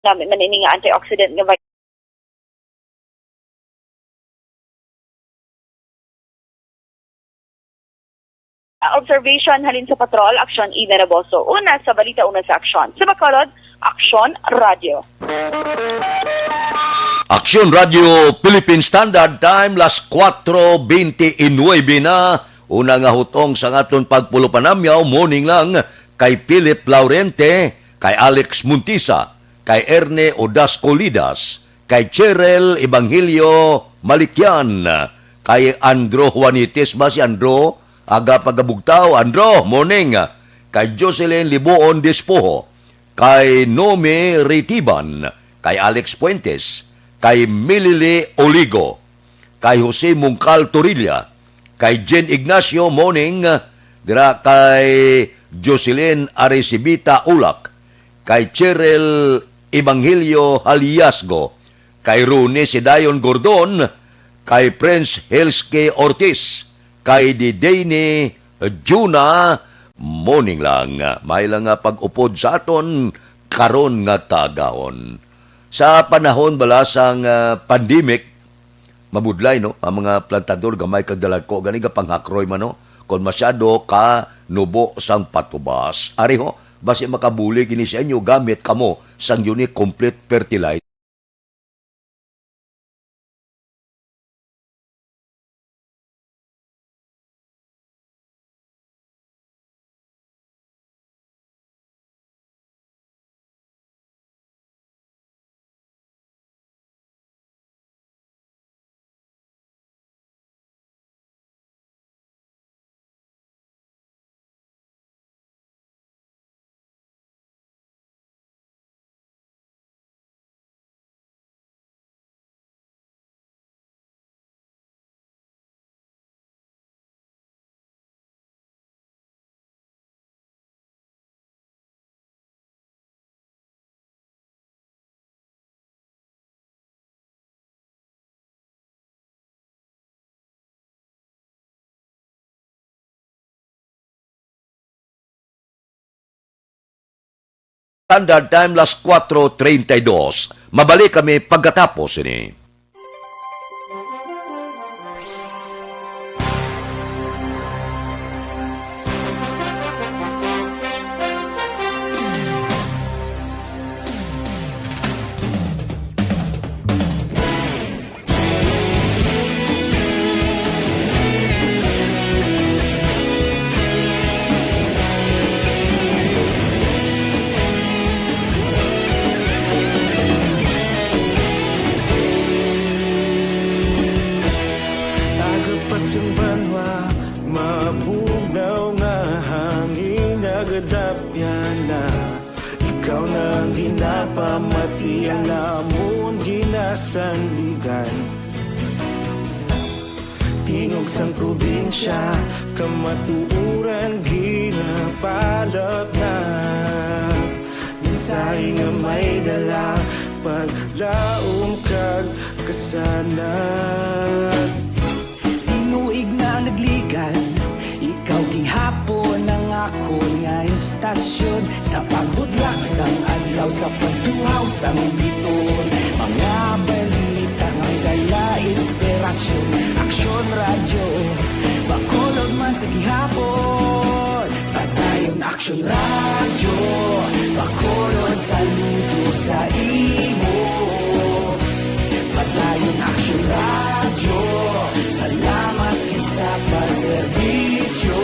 Nami man ini nga antioxidant nga vit-, observation halin sa Patrol, Aksyon Ida Raboso. Una sa balita, una sa aksyon. Sa Bacolod, Aksyon Radio. Aksyon Radio Philippine Standard Time, las kuwatro bente y nuebe na. Una nga hutong sa aton pagpulupanamyaw, morning lang kay Philip Laurente, kay Alex Montisa, kay Erne Odas Colidas, kay Cheryl Evangelio Malikian, kay Andro Juanites ba si Andro? Aga pagabugtaw, Andro, morning. Kay Jocelyn Libuon Despojo, kay Nomi Ritiban, kay Alex Fuentes, kay Milili Oligo, kay Jose Mungkal Torilla, kay Jen Ignacio Moning, dira kay Jocelyn Arisibita Ulak, kay Cheryl Evangelio Haliasgo, kay Rune Sidayon Gordon, kay Prince Helske Ortiz, kay Didayne Juna. Morning lang, may lang nga pag-upod sa aton karon nga kaagahon. Sa panahon bala sang, ah, pandemic, mabudlay, no? Ang mga plantador gamay kag dalagko gani gapanghakroy man, no? Kon masyado ka nubo sang patubas. Ari ho, basi makabulig ini sa inyo, gamit kamo sang Unique Complete Fertilizer. Standard Time, las kuwatro treinta y dos. Mabalik kami pagkatapos ini. Aga pa sang banwa, mabugnaw nga hangin, nagadapyan na. Ikaw na ang ginapamati, ang amon ginasandigan. Tingog sang probinsya, kamatuoran ginapalatnat. Mensahe nga may dala, paglaom kag kasanag. Tinuig na nagligan, ikaw gihapon ang akon nga istasyon. Sa pagbudlak sang adlaw, sa pagtuhaw sang bituon, mga balita nga dala inspirasyon. Aksyon Radyo, Bacolod man sa gihapon. Padayon Aksyon Radyo, Bacolod, saludo sa imo. Padayon Aksyon Radyo, salamat gid sa pagserbisyo.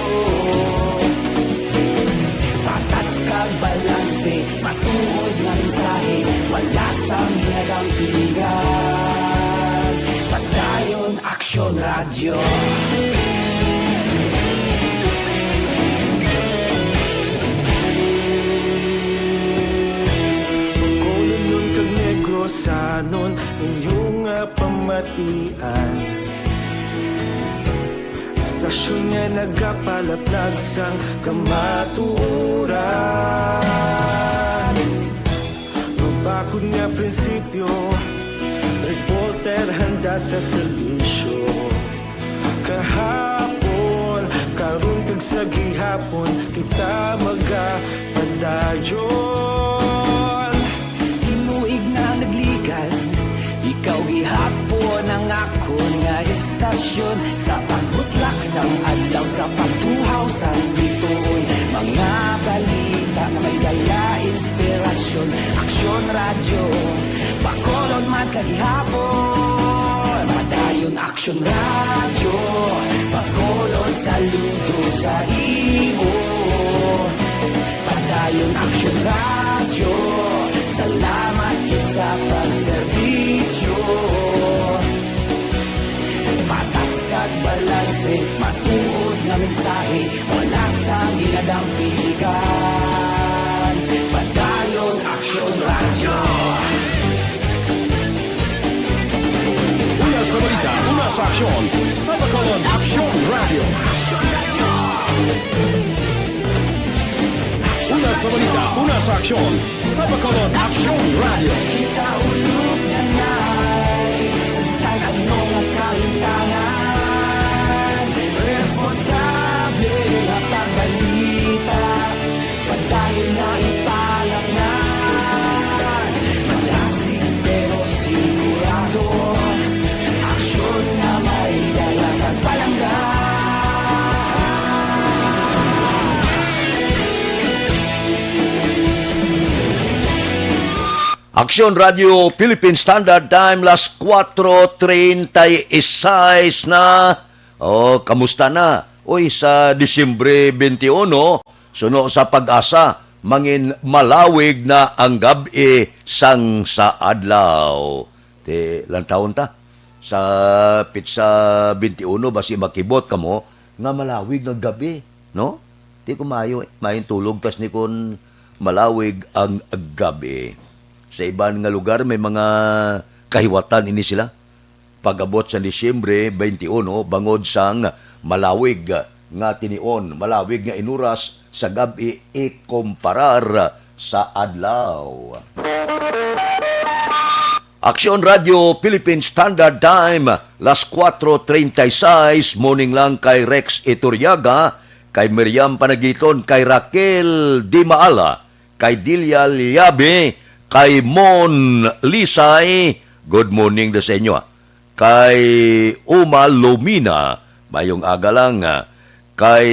Patas kag balanse, matuod nga mensahe, wala sang ginadampigan. Padayon Aksyon Radyo. Bacolodnon kag Negrosanon, inyo nga pamatian. Istasyon nga nagapalaplag sang kamatuoran. Mabakod nga prinsipyo, reporter handa sa serbisyo. Kahapon, karon kag sa gihapon, kita magapadayon. Tinuig na nagligan, ikaw gihapon ang akon nga istasyon. Sa pagbutlak sang adlaw, sa pagtuhaw sang bituon, mga balita nga may dala inspirasyon. Aksyon Radyo, Bacolod man sa gihapon. Padayon Aksyon Radyo, Bacolod, saludo sa imo. Padayon Aksyon Radyo, salamat gid sa pagserbisyo. Patas kag balanse, matuod nga mensahe, wala sang ginadampigan. Padayon Aksyon Radyo. Una sa balita, una sa aksyon, sa Bacolod Aksyon Radyo. Una sa balita, una sa aksyon, sa Bacolod Aksyon Radyo. Kita ulog na nai, sa bisan ano nga kahintangan, responsable nga pagbalita. Padayon nga ipalapnan, madasig Radyo Philippine Standard Time, las kuwatro treinta y seis na. Oh, kamusta na? Uy, sa Disyembre twenty-one, suno sa PAGASA, mangin malawig na ang gab-i sang sa adlaw. Ti, lantawon ta. Sa pitsa twenty-one, basi makibot kamo nga malawig nga gab-i, no? Ti ko maayo, maayong tulog, tas ni kon malawig ang gab-i. Sa iban nga lugar, may mga kahiwatan ini sila. Pag-abot sa Disyembre twenty-one, bangod sang malawig nga tinion, malawig nga inuras sa gab-i ikumparar sa adlaw. Aksyon Radyo Philippine Standard Time, las kuwatro treinta y seis, morning lang kay Rex Iturriaga, kay Miriam Panagiton, kay Raquel Di Maala, kay Delia Liabe, kay Mon Lisay, good morning da sa inyo, ah. Kay Uma Lumina, mayong aga lang, ah. Kay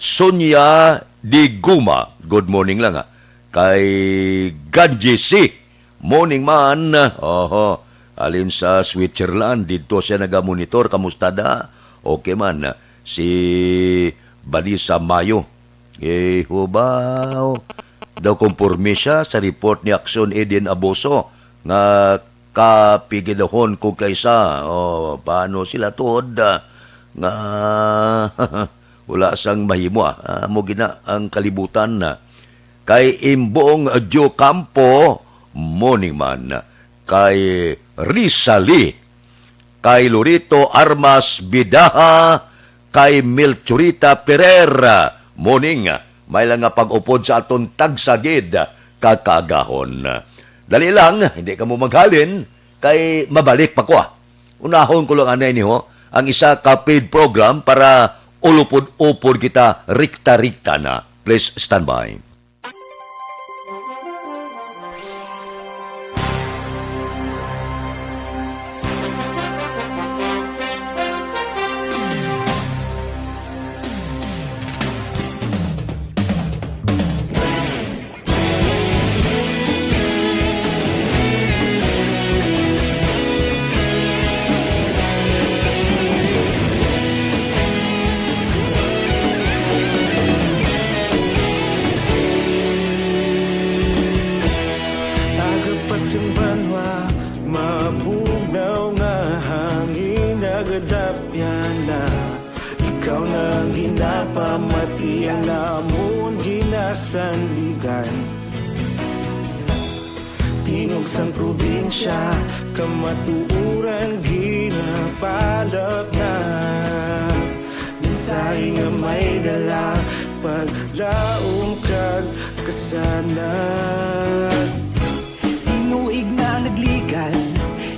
Sonia Di Guma, good morning lang, ah. Kay Ganji C, morning man. Oho, alin sa Switzerland, didto siya nagamonitor. Kamusta da? Okay man. Si Vanessa Mayo, eh, hubaw. Daw konporme siya sa report ni Aksyon Eden Abuso nga kapigidahon ko kaysa, oh, paano sila tuod, ah, nga wala sang mahimo, ah. Ah, mo gina ang kalibutan na. Kay Imbong Diocampo, morning man. Kay Rizali, kay Lorito Armas Bidaha, kay Melchorita Pereira, morning. May lang nga pag-upod sa aton tagsa gid ka kaagahon. Dali lang, hindi kamo maghalin, kay mabalik pa ko, ah. Unahon ko lang anay niho ang isa ka paid program para ulupod-upod kita, rikta-rikta na. Please stand by. Aga pa sing banwa, mabugnaw nga hangin nagadapyan na. Ikaw na ang ginapamatian namon ginasandigan. Tingog sang probinsya, kamatuoran ginapalapnag. Mensahe nga may dala, paglaom kag kasanag. Tinuig na nagligan,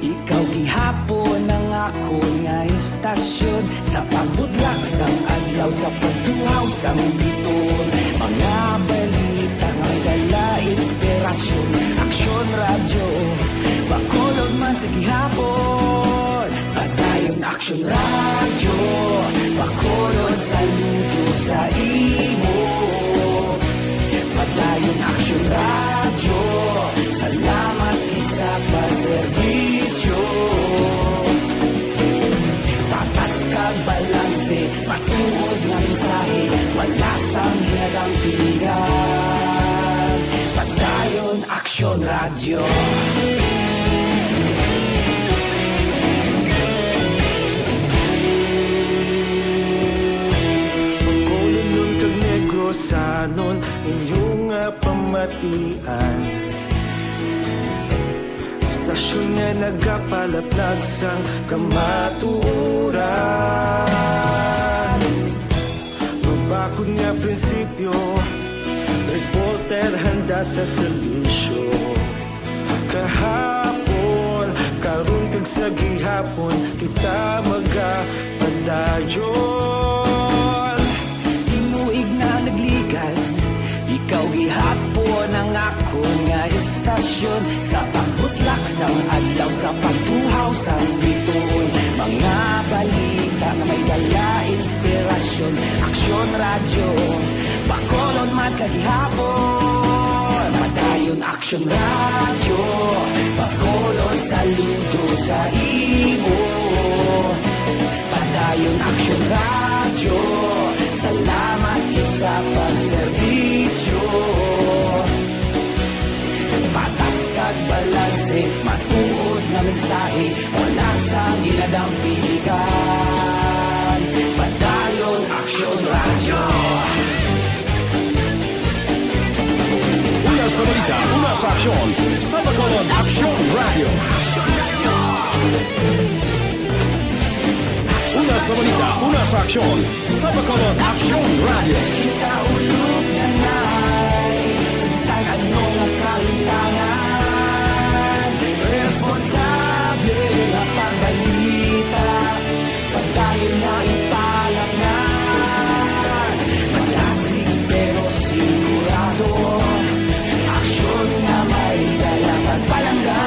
ikaw gihapon ang akon nga istasyon. Sa pagbutlak sang adlaw, sa pagtuhaw sang biton, mga balita nga may dala inspirasyon. Aksyon Radyo, Bacolod man sa gihapon. Padayon Aksyon Radyo, Bacolod, saludo sa imo. Padayon Aksyon Radyo, salamat gid sa pagserbisyo. Patas kag balanse, matuod nga mensahe, wala sang ginadampingan. Padayon Aksyon Radyo. Bacolodnon kag Negrosanon, inyo nga pamatian. Istasyon nga nagapalaplag sang kamatuoran. Mabakod nga prinsipyo, reporter handa sa serbisyo. Kahapon, karon kag sa gihapon, kita magapadayon. Tinuig na nagligan, ikaw gihapon ang akon nga istasyon. Sa pagbutlak sang adlaw, sa pagtuhaw sang bituon, mga balita nga may dala inspirasyon. Aksyon Radyo, Bacolod man sa gihapon. Padayon Padayon Aksyon Radyo, Bacolod, saludo sa imo. Padayon Aksyon Radyo, salamat gid sa pagserbisyo. Patas kag balanse, matuod nga mensahe, wala sang ginadampigan. Padayon Aksyon Radyo. Una sa balita, una sa aksyon, sa Bacolod Aksyon Radyo. Una sa balita, una sa aksyon, sa Bacolod Aksyon Radyo. Kita ulog na nay, sa bisan ano nga kahintangan, responsable nga pagbalita, padayon nga ipalangnan. Malasig pero sigurado, aksyon nga may dala pagpalangga.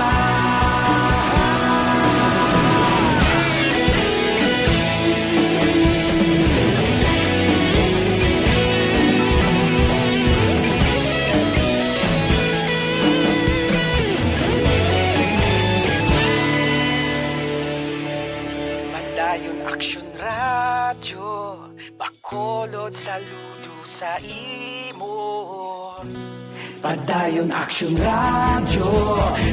Padayon Aksyon Radyo, Bacolod, saludo sa imo. Padayon Aksyon Radyo,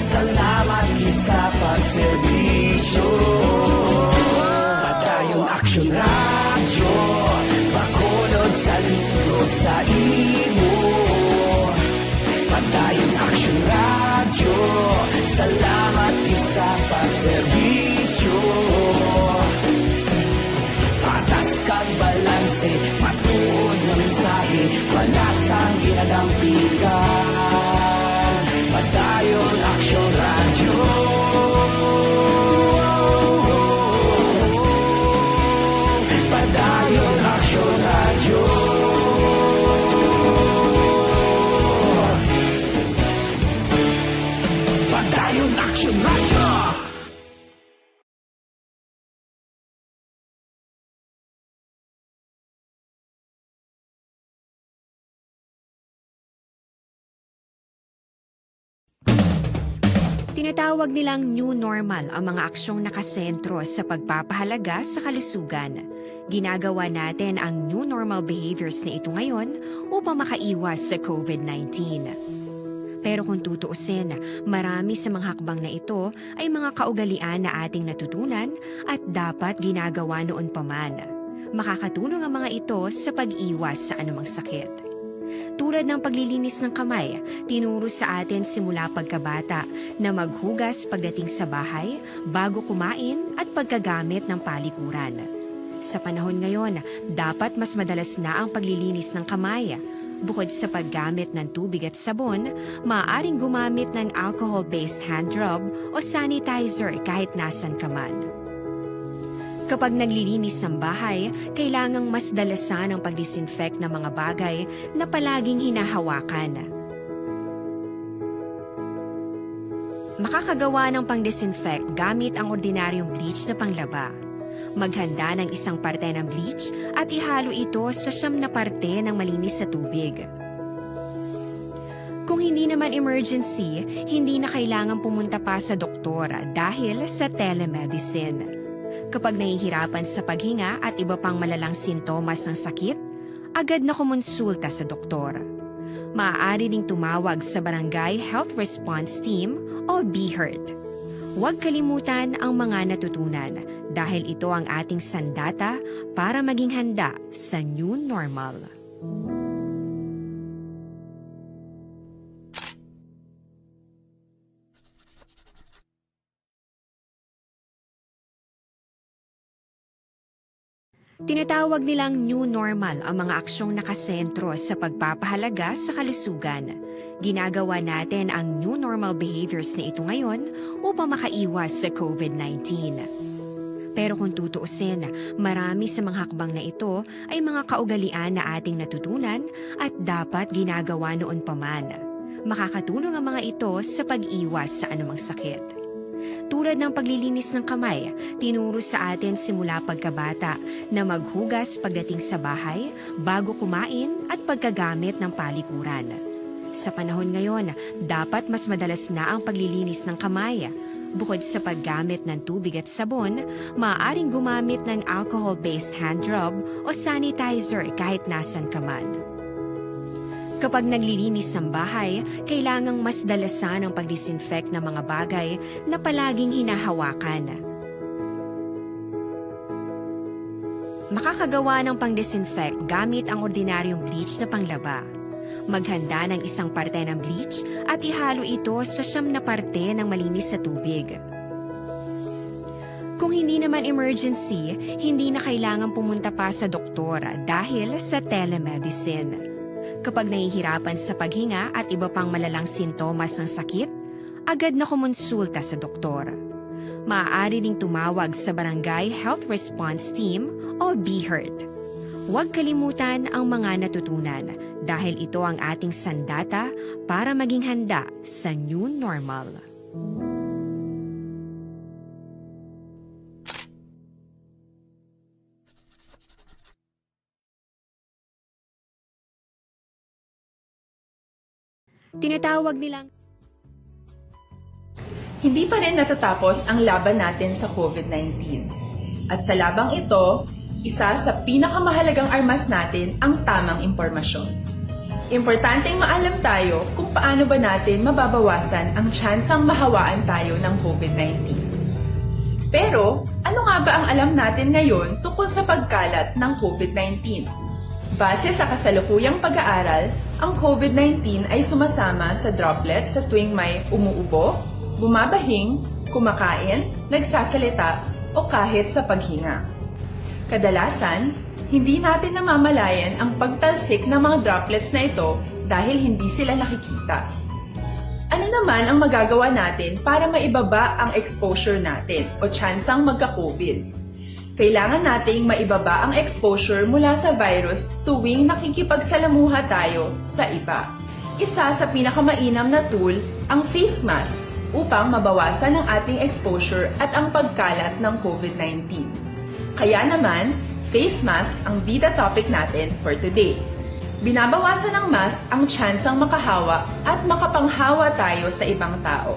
salamat gid sa pagserbisyo. Padayon Aksyon Radyo, Bacolod, saludo sa imo. Padayon Aksyon Radyo, salamat gid sa pagserbisyo. Patas kag balanse, matuod nga mensahe, wala sang ginadampigan. Padayon Aksyon Radyo. Padayon Aksyon Radyo. Padayon Aksyon Radyo. Tinatawag nilang new normal ang mga aksyong nakasentro sa pagpapahalaga sa kalusugan. Ginagawa natin ang new normal behaviors na ito ngayon upang makaiwas sa covid nineteen. Pero kung tutuusin, marami sa mga hakbang na ito ay mga kaugalian na ating natutunan at dapat ginagawa noon pa man. Makakatulong ang mga ito sa pag-iwas sa anumang sakit. Tulad ng paglilinis ng kamay, tinuro sa atin simula pagkabata na maghugas pagdating sa bahay, bago kumain, at pagkagamit ng palikuran. Sa panahon ngayon, dapat mas madalas na ang paglilinis ng kamay. Bukod sa paggamit ng tubig at sabon, maaaring gumamit ng alcohol-based hand rub o sanitizer kahit nasan ka man. Kapag naglilinis ng bahay, kailangang mas dalasan ang pag-disinfect ng mga bagay na palaging hinahawakan. Makakagawa ng pang-disinfect gamit ang ordinaryong bleach na panglaba. Maghanda ng isang parte ng bleach at ihalo ito sa siyam na parte ng malinis na tubig. Kung hindi naman emergency, hindi na kailangan pumunta pa sa doktor dahil sa telemedicine. Kapag nahihirapan sa paghinga at iba pang malalang sintomas ng sakit, agad na kumonsulta sa doktor. Maaari ding tumawag sa Barangay Health Response Team o BHERT. Huwag kalimutan ang mga natutunan dahil ito ang ating sandata para maging handa sa new normal. Tinatawag nilang new normal ang mga aksyong nakasentro sa pagpapahalaga sa kalusugan. Ginagawa natin ang new normal behaviors na ito ngayon upang makaiwas sa covid nineteen. Pero kung tutuusin, marami sa mga hakbang na ito ay mga kaugalian na ating natutunan at dapat ginagawa noon pa man. Makakatulong ang mga ito sa pag-iwas sa anumang sakit. Tulad ng paglilinis ng kamay, tinuro sa atin simula pagkabata na maghugas pagdating sa bahay, bago kumain, at pagkagamit ng palikuran. Sa panahon ngayon, dapat mas madalas na ang paglilinis ng kamay. Bukod sa paggamit ng tubig at sabon, maaaring gumamit ng alcohol-based hand rub o sanitizer kahit nasan ka man. Kapag naglilinis ng bahay, kailangang mas dalasan ang pag-disinfect ng mga bagay na palaging hinahawakan. Makakagawa ng pang-disinfect gamit ang ordinaryong bleach na panglaba. Maghanda ng isang parte ng bleach at ihalo ito sa siyam na parte ng malinis na tubig. Kung hindi naman emergency, hindi na kailangan pumunta pa sa doktor dahil sa telemedicine. Kapag nahihirapan sa paghinga at iba pang malalang sintomas ng sakit, agad na kumonsulta sa doktor. Maaari ring tumawag sa Barangay Health Response Team o BHERT. Huwag kalimutan ang mga natutunan dahil ito ang ating sandata para maging handa sa new normal. Tinatawag nilang Hindi pa rin natatapos ang laban natin sa covid nineteen. At sa labang ito, isa sa pinakamahalagang armas natin ang tamang impormasyon. Importanteng maalam tayo kung paano ba natin mababawasan ang tsansang mahawaan tayo ng covid nineteen. Pero, ano nga ba ang alam natin ngayon tungkol sa pagkalat ng covid nineteen? Base sa kasalukuyang pag-aaral, ang covid nineteen ay sumasama sa droplets sa tuwing may umuubo, bumabahing, kumakain, nagsasalita, o kahit sa paghinga. Kadalasan, hindi natin namamalayan ang pagtalsik ng mga droplets na ito dahil hindi sila nakikita. Ano naman ang magagawa natin para maibaba ang exposure natin o tsansang magka-covid? Kailangan nating maibaba ang exposure mula sa virus tuwing nakikipagsalamuha tayo sa iba. Isa sa pinakamainam na tool ang face mask upang mabawasan ang ating exposure at ang pagkalat ng covid nineteen. Kaya naman, face mask ang bida topic natin for today. Binabawasan ng mask ang tsansang makahawa at makapanghawa tayo sa ibang tao.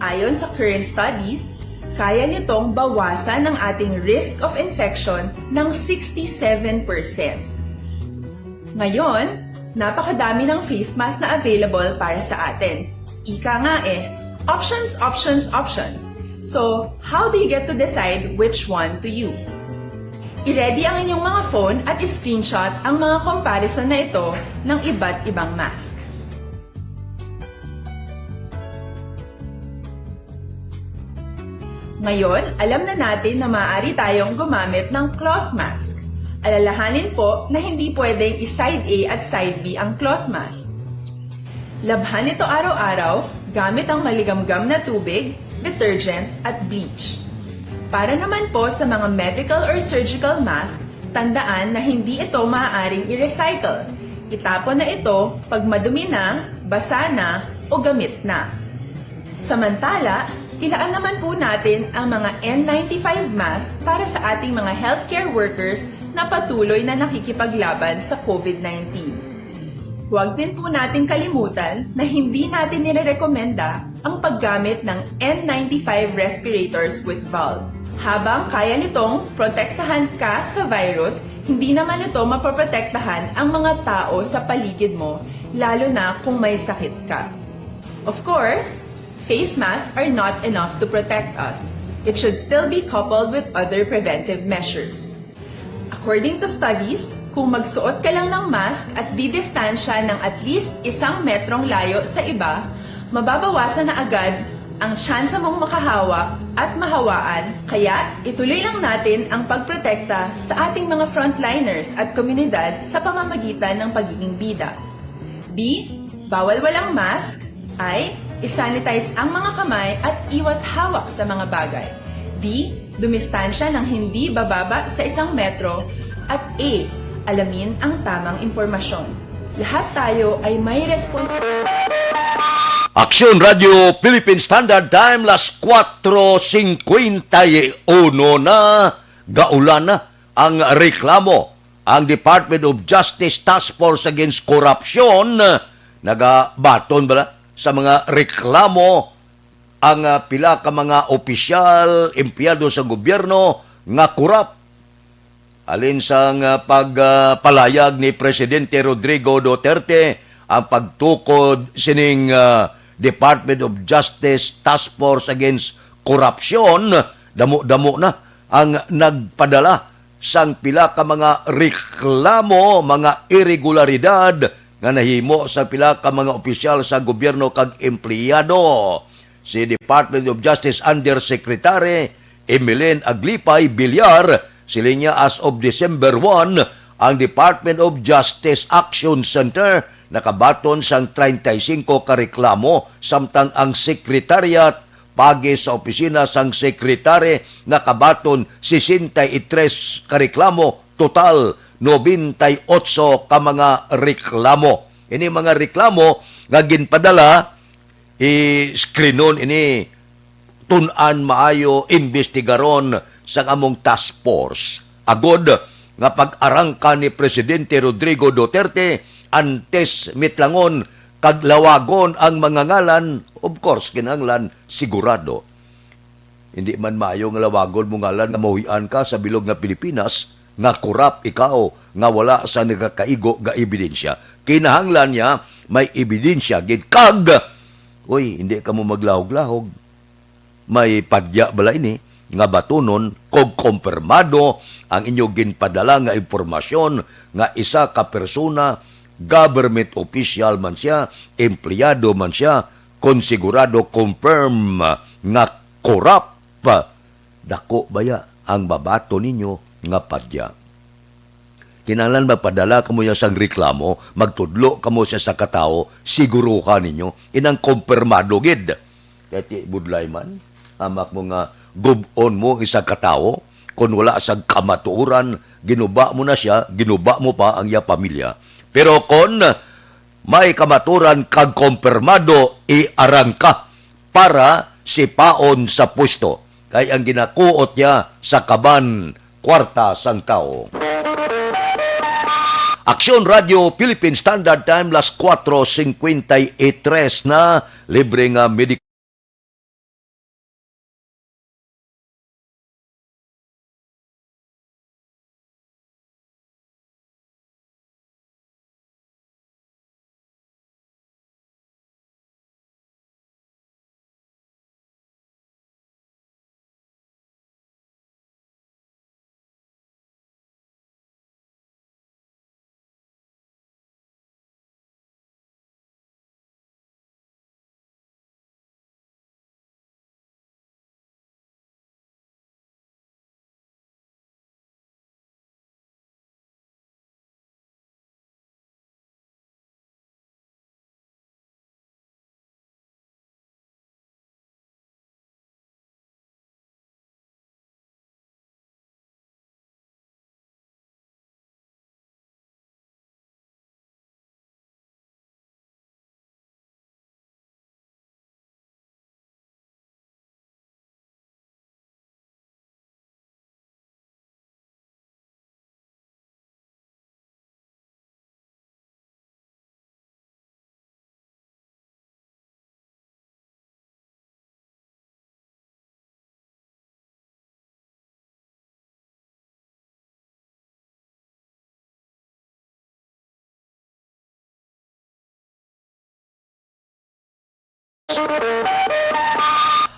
Ayon sa current studies, kaya nitong bawasan ang ating risk of infection ng sixty-seven percent. Ngayon, napakadami ng face mask na available para sa atin. Ika nga eh, options, options, options. So, how do you get to decide which one to use? I-ready ang inyong mga phone at i-screenshot ang mga comparison na ito ng iba't ibang mask. Ngayon, alam na natin na maaari tayong gumamit ng cloth mask. Alalahanin po na hindi pwedeng i-side A at side B ang cloth mask. Labhan ito araw-araw gamit ang maligamgam na tubig, detergent, at bleach. Para naman po sa mga medical or surgical mask, tandaan na hindi ito maaaring i-recycle. Itapon na ito pag madumi na, basa na, o gamit na. Samantala, ilaan naman po natin ang mga N ninety-five mask para sa ating mga healthcare workers na patuloy na nakikipaglaban sa covid nineteen. Huwag din po nating kalimutan na hindi natin nirerekomenda ang paggamit ng N ninety-five respirators with valve. Habang kaya nitong protektahan ka sa virus, hindi naman ito mapoprotektahan ang mga tao sa paligid mo, lalo na kung may sakit ka. Of course, face masks are not enough to protect us. It should still be coupled with other preventive measures. According to studies, kung magsuot ka lang ng mask at didistansya ng at least isang metrong layo sa iba, mababawasan na agad ang tsansa mong makahawa at mahawaan. Kaya, ituloy lang natin ang pagprotekta sa ating mga frontliners at komunidad sa pamamagitan ng pagiging bida. B, bawal walang mask. I, isanitize ang mga kamay at iwas hawak sa mga bagay. D, dumistansya ng hindi bababa sa isang metro. At E, alamin ang tamang impormasyon. Lahat tayo ay may responsibilidad. Aksyon Radio Philippine Standard Time, las kuwatro singkwenta y uno na. Gaulan na ang reklamo ang Department of Justice Task Force Against Corruption nagabaton bala sa mga reklamo ang, ah, pila ka mga opisyal, empleyado sa gobyerno nga korap. Halin sang, ah, pag, ah, palayag ni Presidente Rodrigo Duterte, ang pagtukod sining, ah, Department of Justice Task Force Against Corruption, damo-damo na ang nagpadala sang pila ka mga reklamo, mga iregularidad nga nahimo sa pila ka mga opisyal sa gobyerno kag empleyado. Si Department of Justice Undersecretary Emeline Aglipay Villar, siling niya, as of December one, ang Department of Justice Action Center nakabaton sang treinta y cinco ka reklamo, samtang ang Secretariat paagi sa opisina sang Secretary nakabaton sesenta y tres ka reklamo, total nobenta y otso ka mga reklamo. Ini mga reklamo nga ginpadala, i-screenon ini, tun-an maayo, imbestigaron sang among task force. Agod nga pag-arangka ni Presidente Rodrigo Duterte, antes mitlangon kag lawagon ang mga ngalan, of course, kinahanglan sigurado. Hindi man maayo nga lawagon mo ngalan nga mahuy-an ka sa bilog nga Pilipinas, nga korap ikaw, nga wala sa nagakaigo nga ebidensya. Kinahanglan niya may ebidensya gid kag, uy, hindi ka mo maglahog-lahog. May padya bala ini nga batunon kung kompirmado ang inyo ginpadala nga impormasyon nga isa ka persona, government official man siya, empleyado man siya, kon sigurado, confirm nga korap, dako baya ang mabaton ninyo nga padya. Kinahanglan magpadala kamo niya sang reklamo, magtudlo kamo sa isa ka tawo, siguruhan ninyo, inang kompirmado gid. Kay ti budlay man, hamak mo nga gub-on mo ang isa ka tawo, kon wala sang kamatuoran, ginuba mo na siya, ginuba mo pa ang iya pamilya. Pero kon may kamatuoran kag kompirmado, iarangka para sipaon sa pwesto, kay ang ginakuot niya sa kaban kwarta sang tawo. Aksyon Radio Philippine Standard Time, las kuwatro singkwenta y tres na, libre nga medical.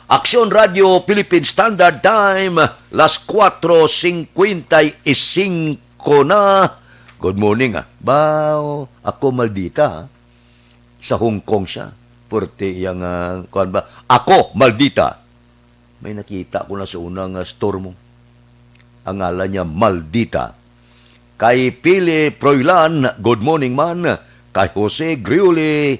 Aksyon Radio Philippine Standard Time, las kuwatro singkwenta y singko na. Good morning, ah. Ba, ako maldita, ha? Sa Hong Kong siya. Purti yang, ah, kuwan ba? Ako maldita. May nakita ko na sa una nga store mo. Ang ngalan niya, Maldita. Kay Pili Proylan, good morning man. Kay Jose Griuli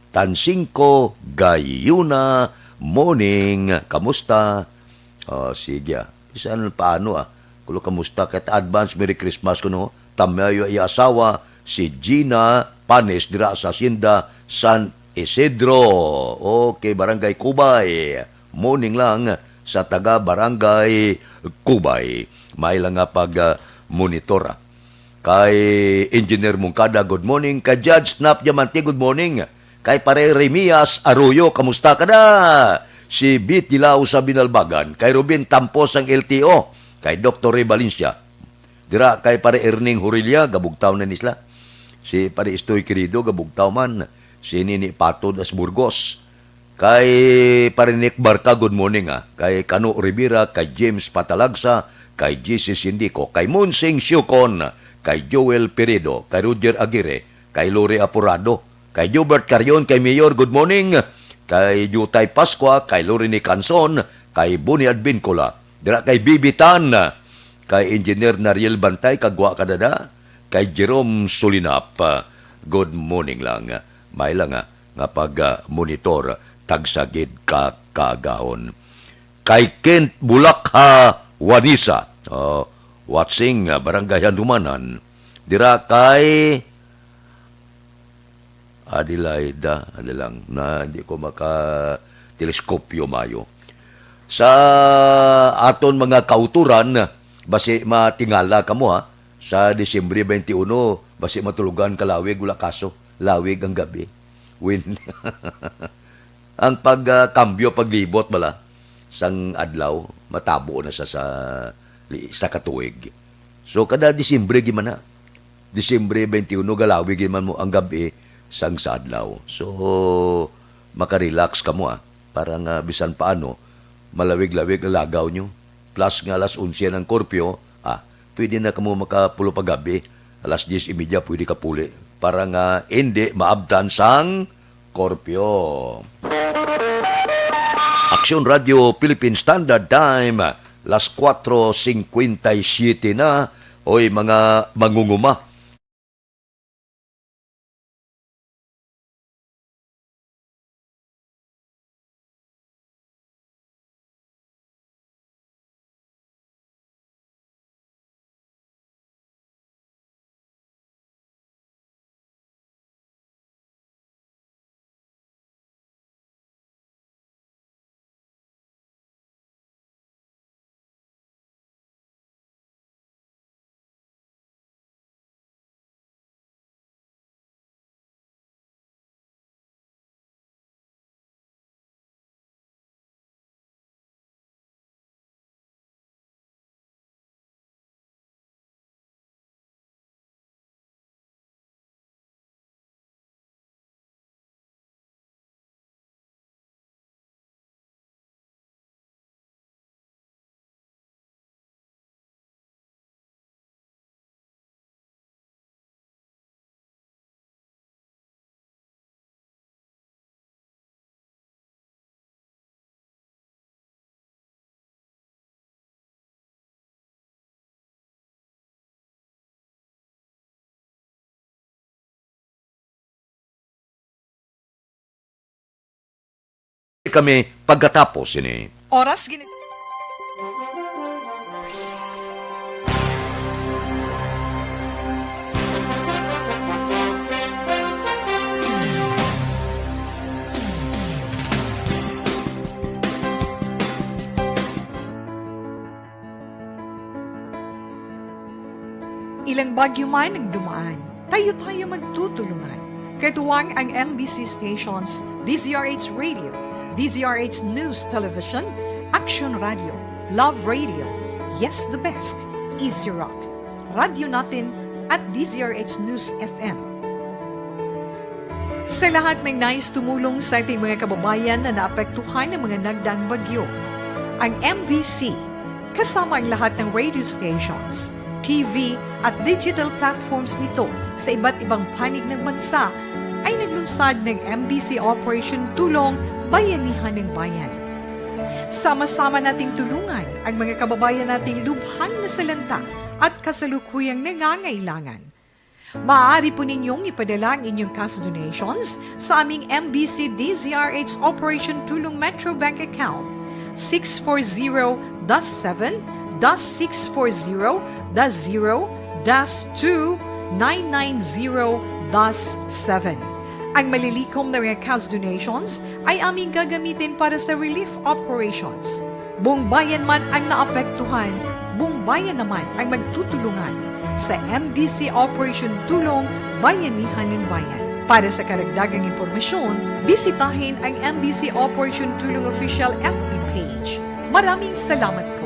Tansingko Gayuna, morning. Kamusta? Oh, sige, ah. Bisan paano, ah. Kulo, kamusta? Kahit advance Merry Christmas ko, no? Tamayo iya asawa, si Gina Panes, dira sa Hacienda San Isidro. Okay, Barangay Cubay. Morning lang sa taga Barangay Cubay. May lang nga pag, ah, monitor, ah. Kay Engineer Moncada, good morning. Kay Judge Snap Diamante, good morning. Kay Pare Remias Arroyo, kamusta ka na? Si B T Lao sa Binalbagan. Kay Ruben Tampos ang L T O. Kay Doktor Ray Valencia. Dira kay Pare Erning Horilia, gabugtaw na ni sila. Si Pare Estoy Querido, gabugtaw man. Si Nini Pato das Burgos. Kay Pare Nick Barca, good morning, ah. Kay Kano Rivera, kay James Patalagsa, kay J C Sindico, kay Monsing Siocon, kay Joel Peredo, kay Roger Aguirre, kay Lori Aporado, kay Jobert Carion, kay Mayor, good morning, kay Jutay Pascua, kay Lorene Canson, kay Bonnie Advincula, dira kay Bibi Tan, kay Engineer Nariel Bantay, kagwa ka dada, kay Jerome Sulinap, good morning lang. May lang, ah, nga pag-monitor, tagsa gid ka kaagahon. Kay Kent Bulakha Wanisa, oh, watching, ah, Barangay Handumanan. Dira kay Adelaida, ano lang, na hindi ko maka-teleskopyo mayo. Sa aton mga kauturan, basi matingala kamo, ha, sa Disyembre twenty-one, basi matulugan ka lawig, wala kaso, lawig ang gabi. Win-, ang pag, ah, kambyo, paglibot bala sang adlaw, matabo na sa, sa, li-, sa katuig. So, kada Disyembre gyud man na. Disyembre twenty-one, galawig gyud man mo ang gabi sang sa adlaw. So, makarelax kamo, ah. Para nga bisan paano, malawig-lawig ang lagaw nyo. Plus nga alas onse ang curfew, ah, pwede na kamo makapulo pa gabi. Alas diyes y media, pwede ka puli. Para nga hindi maabtan sang curfew. Aksyon Radio Philippine Standard Time, las cuatro cincuenta y siete na. Oy, mga mangunguma. Kami pagkatapos ini. Oras gini. Ilang bagyo man ang dumaan, tayo-tayo magtutulungan. Katuwang ang M B C stations, D Z R H Radio, D Z R H News Television, Action Radio, Love Radio, Yes the Best, Easy Rock, Radyo Natin, at D Z R H News F M. Sa lahat ng nais tumulong sa ating mga kababayan na naapektuhan ng mga nagdaang bagyo, ang M B C, kasama ang lahat ng radio stations, T V, at digital platforms nito sa iba't ibang panig ng bansa, ay naglunsad ng M B C Operation Tulong Bayanihan ng Bayan. Sama-sama nating tulungan ang mga kababayan nating lubhang nasalanta at kasalukuyang nangangailangan. Maaari po ninyong ipadala ang inyong cash donations sa aming M B C D Z R H Operation Tulong Metro Bank account, six four zero dash seven dash six four zero dash zero dash two nine nine zero dash seven. Ang malilikom na mga cash donations ay aming gagamitin para sa relief operations. Buong bayan man ang naapektuhan, buong bayan naman ang magtutulungan. sa M B C Operation Tulong, Bayanihan ng Bayan. Para sa karagdagang impormasyon, bisitahin ang M B C Operation Tulong Official F B page. Maraming salamat po.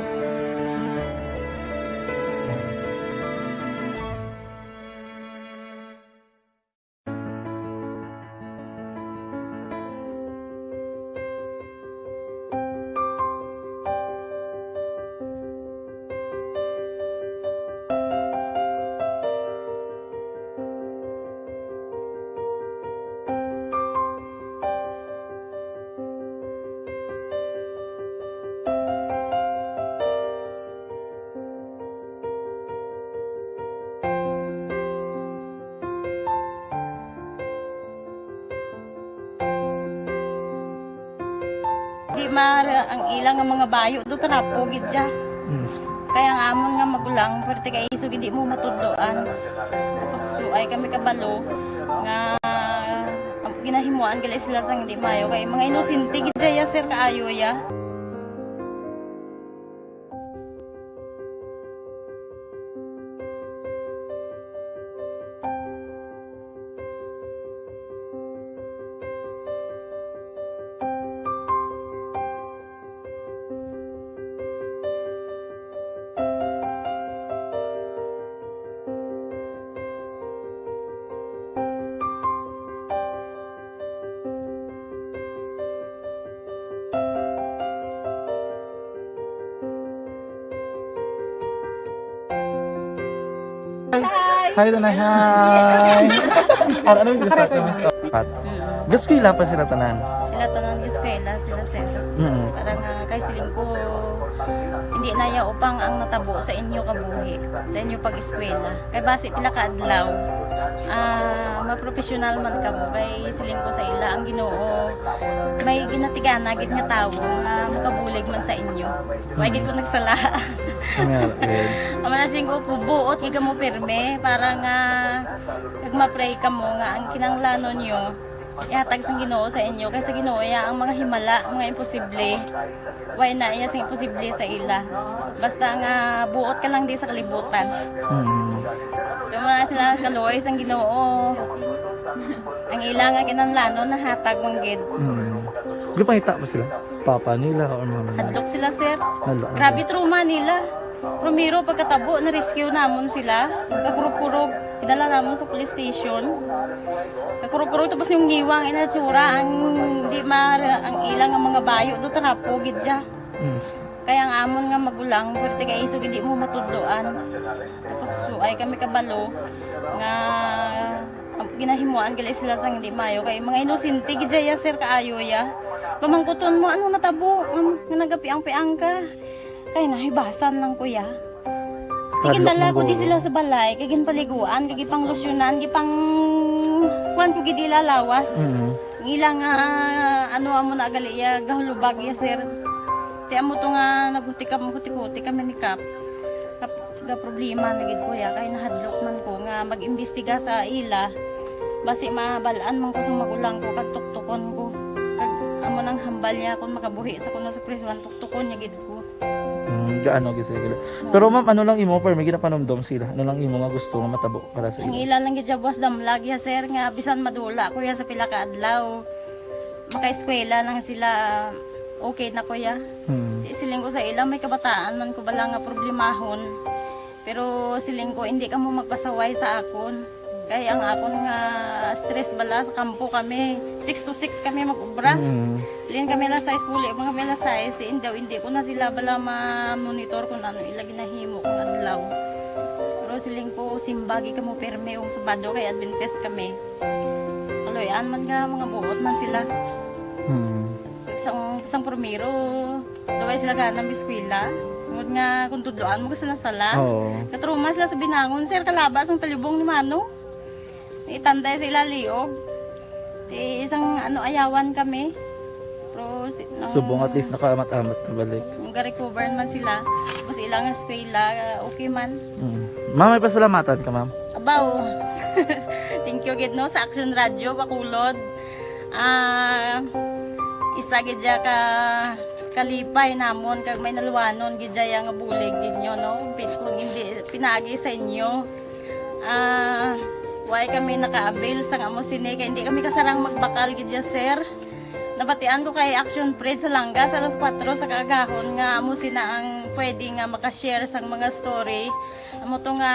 Di ma ang ila nga mga bayo do trapo gid siya. Mm. Kaya ang amon nga magulang, pwerte kay isog hindi mo matudloan. Tapos suay kami kabalo nga ginahimuan gali sila sang hindi maayo. Kay mga inosente gid siya, sir, kaayo ya. Hi. Hi, Tanay. Hi. Ano, ano yung gusto? Pat? Mm. Gaskwela pa sila tanan? Sila tanan gaskwela, sila sir. Mm. Para nga kay siling ko, hindi na ya upang ang natabo sa inyo kabuhi, sa inyo pag-eskwela. Kay basi pila ka adlaw, ah, mapropesyonal man kamo. Kay siling ko sa ila, ang Ginoo may ginatigana gid nga tawo nga makabulig man sa inyo. Wa gid ko nagsala. Amen. Ang mga siling ko, buot gid kamo pirme para nga kag ma-pray kamo nga ang kinahanglanon niyo ihatag sang Ginoo sa inyo. Kay sa Ginoo ya ang mga himala, mga imposible. Way na iya sing imposible sa ila. Basta nga buot ka lang di sa kalibutan. Mm. Kaya mga sila kaluoy sang Ginoo. Ang ila nga kinahanglanon nahatag man gid. Mm. Gipangita ba sila? Papa nila or mama nila? Hadlok sila, sir. Hadlok. Grabe trauma nila. Primero, pagkatabo, na-rescue namon sila. Kakurog-kurog, idala namon sa police station. Kakurog-kurog, tapos yung ngiwang, inatsura, ang di ma, ang ilang nga mga bayo, do trapo gid siya. Mm. Kaya ang amon nga magulang, pwerte kay isog hindi mo matudloan. Tapos suay kami kabalo nga ginahimuan gali sila sang hindi maayo. Kay mga inosente gid siya, sir, kaayo ya. Pamangkuton mo, ano natabo? Um, nga nagapiang-piang ka. Kay nahibasan lang ko ya. Hadlok. Tigindala ko di sila sa balay, kay ginpaliguan, kay gipanglusyonan, gipang kuan ko gid ila lawas. Mm. Ang ila nga, ano, amo na gali ya, gahulubag ya, sir. Ti amo to nga naghutikam, hutik-hutik kami ni Kap. Kap, ga problema na gid ko ya, kay nahadlok man ko nga mag-imbestiga sa ila. Basi mabal-an man ko sa magulang ko, kag tuktukon ko. Kag amo nang hambal niya kung makabuhi sa kuno sa prisuan, tuktukon niya gid ko. Mm, gaano gid sila gila. Pero ma'am, ano lang imo, pero may ginapanumdom sila? Ano lang imo nga gusto nga matabo para sa ila? Ang ila lang gid siya buwas damlag ya, sir, nga bisan madula ko ya sa pila ka adlaw, makaeskwela lang sila, okay na ko ya. Hmm. Di siling ko sa ila, may kabataan man ko bala nga problemahon. Pero siling ko, hindi kamo magpasaway sa akon. Kay ang akon nga stress bala sa kampo kami. Six to six kami mag-ubra. Mm. Lin kami alas sais, puli pa kami alas sais. Diin daw, hindi ko na sila bala ma-monitor kung ano ila ginahimo kung adlaw. Pero siling ko, simbagi kamo pirme kung Sabado kay Adventist kami. Kaluy-an man nga mga buot man sila. Mm. Sang, sang primero, Daw ay sila gana mag-eskwela. Tungod nga kung tudloan mo, gusto na sala. Oo. Katruma sila sa binangon, sir, kalaba sang palibong ni Mano. Itanday sa ila liog. Ti isang, ano, ayawan kami. Pero si, nang Subong at least nakaamat-amat na balik. Nung ga-recover man sila, tapos ilang eskwela, okay man. Mm. Ma'am, may pasalamatan ka, ma'am? Abaw. Thank you gid, no, sa Action Radio Bacolod. Ah, isa gid siya ka kalipay namon kag may nalwanon gid dya nga bulig ninyo, no? Pi-, kung hindi pinaagi sa inyo, ah, why kami naka-avail sang amo sini, kay hindi kami kasarang magbakal gid dya, sir. Nabatian ko kay Action Fred sa Langas alas kuwatro sa kaagahon nga amo sina ang pwede nga maka-share sang mga story. Amo to nga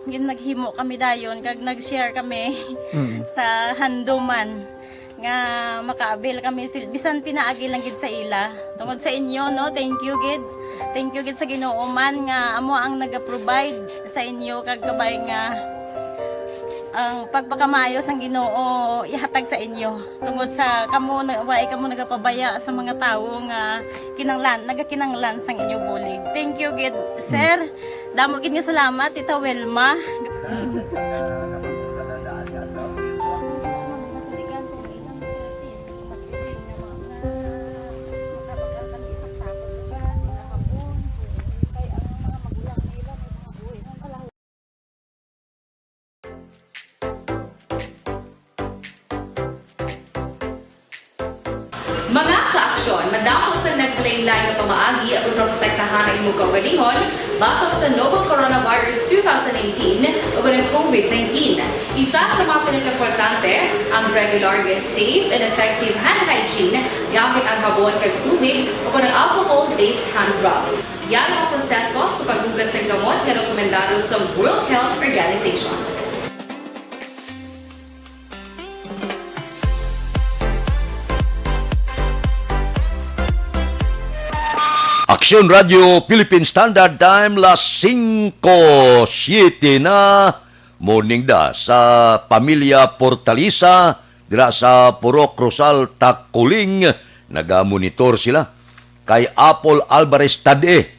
gin-, naghimo kami dayon kag nag-share kami Mm. sa handuman nga maka-avail kami sil-, bisan pinaagi lang gid sa ila. Tungod sa inyo, no, thank you gid. Thank you gid sa Ginoo man nga amo ang naga-provide sa inyo kag kabay nga ang pagpakamaayo sang Ginoo ihatag sa inyo. Tungod sa kamo na, wala kamo nagapabaya sa mga tawo nga kinanglan, nagakinanglan sang inyo bulig. Thank you gid, sir. Damo gid nga salamat, Tita Wilma. Mga ka-aksyon, madamo sa naglain-lain nga pamaagi ang pagprotektahan ang imong kaugalingon batok sa novel coronavirus two thousand nineteen o ang COVID nineteen. Isa sa mga pinakaimportante, ang regular nga safe and effective hand hygiene gamit ang habon kag tubig o ang alcohol-based hand rub. Yan ang proseso sa paghugas ng gamot nga rekomendado sa World Health Organization. Aksyon Radio Philippine Standard Time, las singko siete na. Morning da sa pamilya Portalisa dira sa Purok Rosal, Taculing. Nagamonitor sila kay Apple Alvarez Tadie,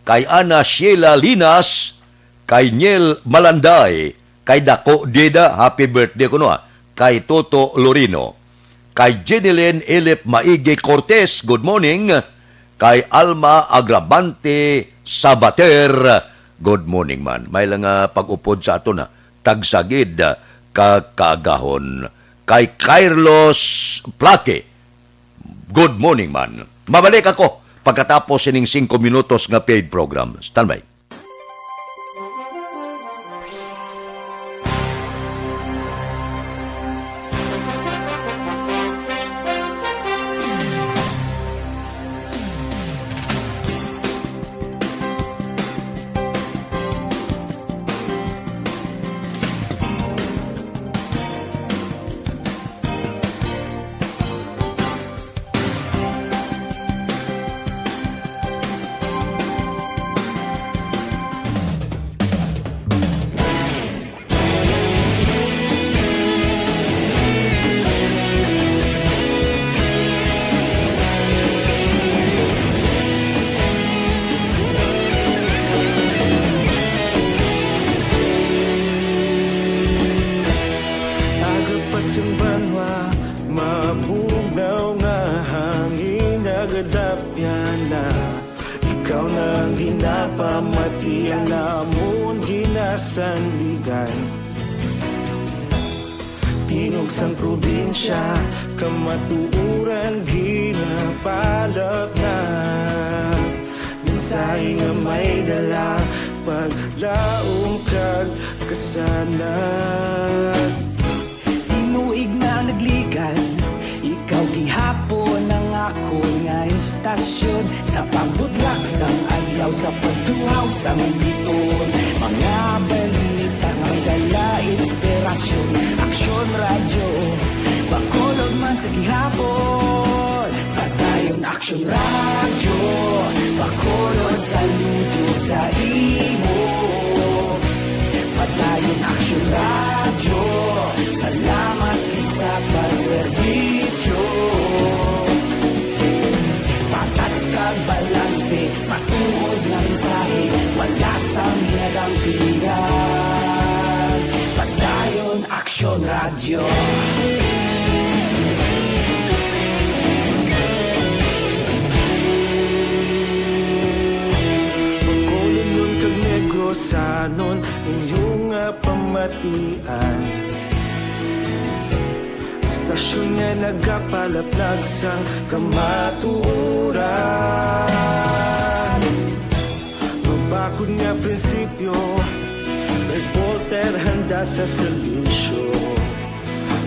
kay Ana Sheila Linas, kay Niel Malanday, kay Dako Dida, happy birthday kuno, ha, kay Toto Lorino, kay Jenilyn Elip Maigi Cortez, good morning, kay Alma Agravante Sabater, good morning man. May lang nga pag-upod sa aton, ha, tagsagid, ah, ka kaagahon. Kay Carlos Plaque, good morning man. Mabalik ako pagkatapos sining singko minutos nga paid program. Standby. Aga pa sang banwa, mabugnaw nga hangin nagadapyan na. Ikaw na ang ginapamatian namon ginasandigan. Tingog sang probinsya, kamatuoran ginapalapnat. Mensahe nga may dala, paglaom kag kasanag. Tinuig na nagligan, ikaw gihapon ang akon nga estasyon. Sa pagbudlak sang adlaw, sa pagtuhaw sang bituon, mga balita nga may dala inspirasyon. Aksyon Radyo, Bacolod man sa gihapon. Padayon Aksyon Radyo, Bacolod, saludo sa imo. Padayon Aksyon Radyo, salamat gid sa pagserbisyo. Patas kag balanse, matuod nga mensahe, wala sang ginadampigan. Padayon Aksyon Radyo. Bacolodnon kag Negrosanon, inyo nga pamatian. Estasyon nga Nagapalaplag sang kamatuoran. Mabakod nga prinsipyo, reporter handa sa serbisyo.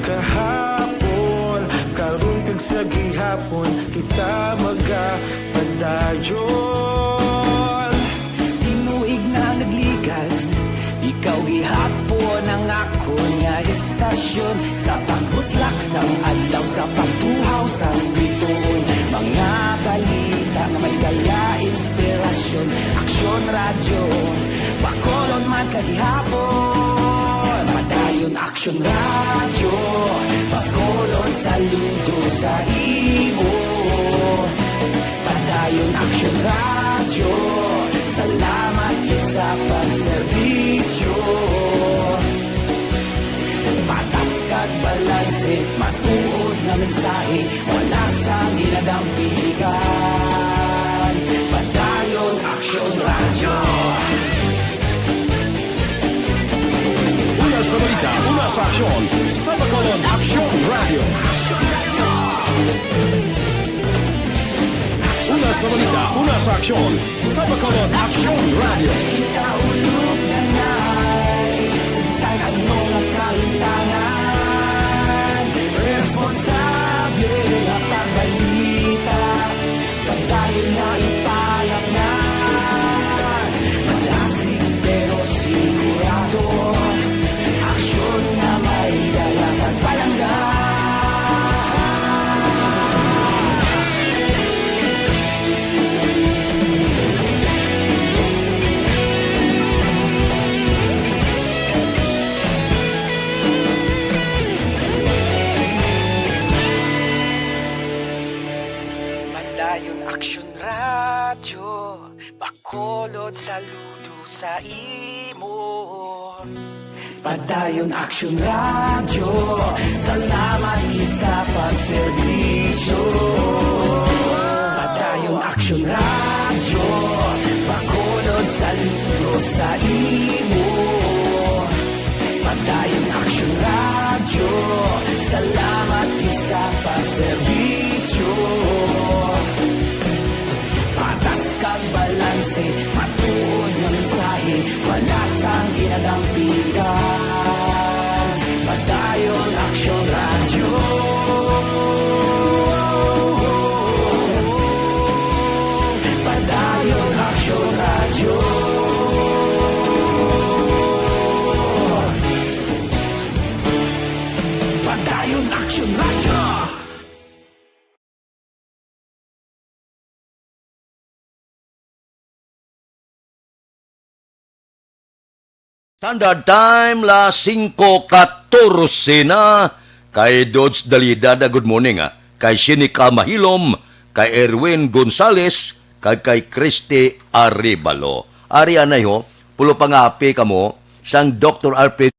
Kahapon, karon kag sa gihapon, kita magapadayon. Tinuig na nagligad, ikaw gihapon ang akon nga estasyon. Sa pagbutlak sang adlaw, sa pagtuhaw sang bituon, mga balita nga may dala inspirasyon. Aksyon Radyo, Bacolod man sa gihapon. Padayon Aksyon Radyo, Bacolod saludo sa imo. Padayon Aksyon Radyo, salamat gid sa pagserbisyo. Patas kag balanse, matuod nga mensahe, wala sang ginadampigan. Padayon Aksyon Radyo. Una sa balita, una sa aksyon, sa Bacolod Aksyon Radyo. Una sa balita, una sa aksyon, sa Bacolod Aksyon Radyo. Kita ulog na nai, sa bisan ano nga kahimtangan, responsable nga pagbalita, padayon nga ipalatnan. Malasig pero sigurado, aksyon nga may dala kag palangga. Padayon Aksyon Radyo, Bacolod saludo sa imo. Padayon Aksyon Radyo, salamat gid sa pagserbisyo. Padayon Aksyon Radyo, Bacolod saludo sa imo. Padayon Aksyon Radyo, salamat gid sa pagserbisyo. Patas kag balanse, matuod nga mensahe, wala sang ginadampigan. Padayon Aksyon Radyo. Padayon Aksyon Radyo. Padayon Aksyon Radyo. Standard Time, las singko katorse na. Kay Dodge Dalida, ah, good morning, ah. Kay Sinica Mahilom, kay Erwin Gonzales, kag kay Christy Arevalo. Ari anay ho, pulo pa nga happy kamo sang Doktor Alfred.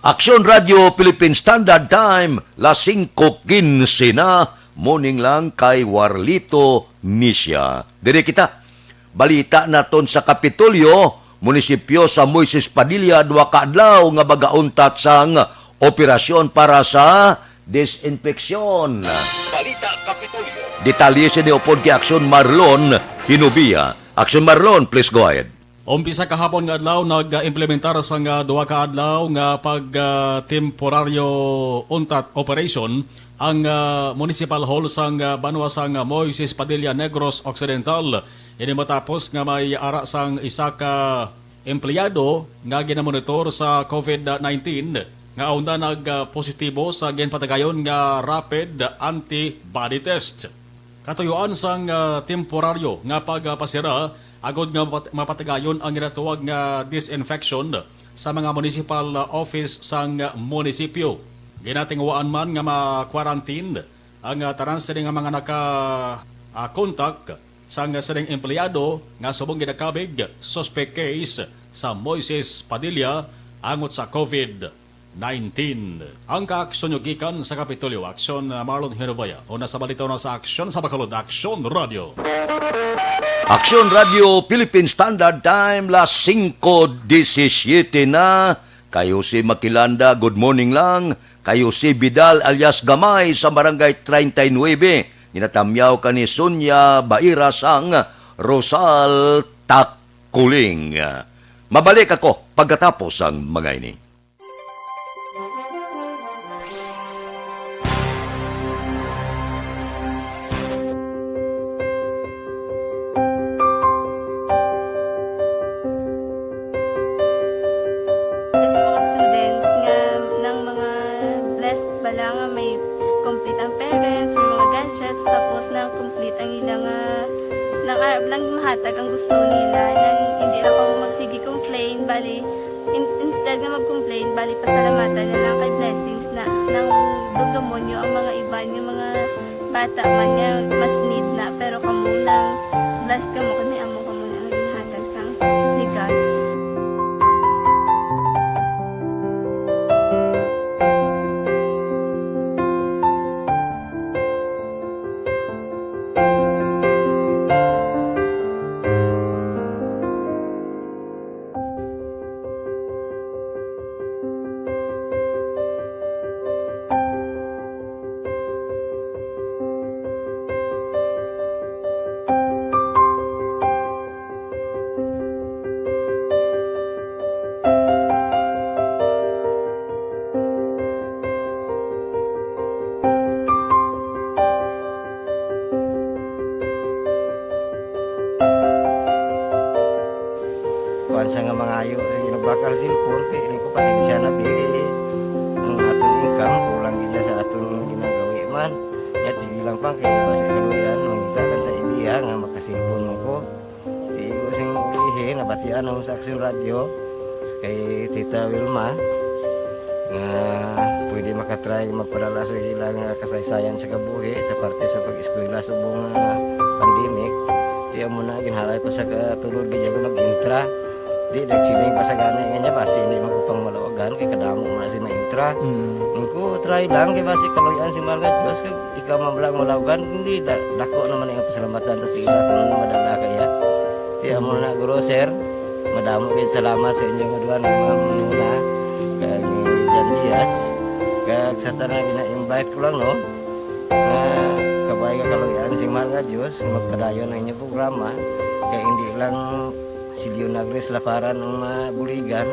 Aksyon Radio Philippine Standard Time, las singko quince na, morning lang kay Warlito Misia. Diri kita. Balita naton sa Kapitolyo, munisipyo sa Moises Padilla, duha ka adlaw nga magauntat sang operasyon para sa disinfeksyon. Balita Kapitolyo. Detalye sini upod kay Aksyon Marlon Hinubia. Aksyon Marlon, please go ahead. Umpisa kahapon nga adlaw, nag-implementar sang, ah, duha ka adlaw nga pag, ah, temporaryo untat operation ang, ah, Municipal Hall sang, ah, banwa sang, ah, Moises Padilla, Negros Occidental. Ini matapos nga may ara sang isa ka empleyado nga ginamonitor sa COVID nineteen nga aunda nag, ah, positibo sa ginpatagayon nga rapid antibody test. Katuyuan sang, ah, temporaryo nga pagpasira agod nga mapat-, mapatagayon ang ginatawag nga disinfection sa mga municipal, ah, office sang munisipyo. Ginatinguhaan man nga ma-quarantine ang, ah, tanan sini nga mga naka, ah, kontak sang sining empleyado nga subong ginakabig suspect case sa Moises Padilla angot sa COVID nineteen. Ang kaaksyon nyo gikan sa Kapitolyo Aksyon, ah, Marlon Hinubaya. Una sa balita, una sa aksyon sa Bacolod, Aksyon Radio. Aksyon Radio Philippine Standard Time, las singko disisiete na. Kayo si Makilanda, good morning lang. Kayo si Bidal alias Gamay sa Barangay treinta y nueve, ginatamyaw ka ni Sonia Baira sang Rosal Takuling. Mabalik ako pagkatapos ang mga ini. Sa mga students nga nang mga blessed bala nga may complete ang parents, may mga gadgets, tapos na complete ang ila nga nang arab lang mahatag ang gusto nila, nang hindi lang kamo magsige complain, bali in, instead nga mag-complain, bali pasalamatan na lang kay blessings na nang dumdumon nyo ang mga iban nga mga bata man nga mas need na, pero kamo lang blessed kamo kay may amo kamo na nga ginhatag sang ni God. Kuan sa nga mangayo, sige, nagbakal cellphone, kay ko pasensya na, bili. Ang aton income, kulang gid sa aton ginagawi man. Yat, sige lang pa, kay basi kaluyan, mangita lang ta idea nga makasilpon mo ko. Tigo sing ulihi, nabatian ang sa Aksyon Radyo, kay Tita Wilma, nga pwede makatry magpadala sa ila nga kasaysayan sa kabuhi sa parte sa pag-eskwela subong nga pandemic. Di amo na, ginhalay ko sa katulod, gid ako nag-intra. Di, nagsiling pa sa gani nga niya, basi hindi magkupang malawagan, kay kadamo man si ma-intra. Mm. Ingko, try lang, kay basi kaluyan si Mahal nga Diyos, kay ikaw man lang malawagan, hindi, da-, dako naman ang pasalamatan ta sa ila kung madala kaya. Ti amo na, guro, sir. Madamo kay salamat sa inyo nga duha nga mga manuna, kag ni Jan Diaz, kag sa tanan gina-invite ko lang, no, nga kabay nga kaluyan sing Mahal nga Dios, magpadayon ang inyong programa, kay hindi lang si Leona Grace Laparan ang mabuligan,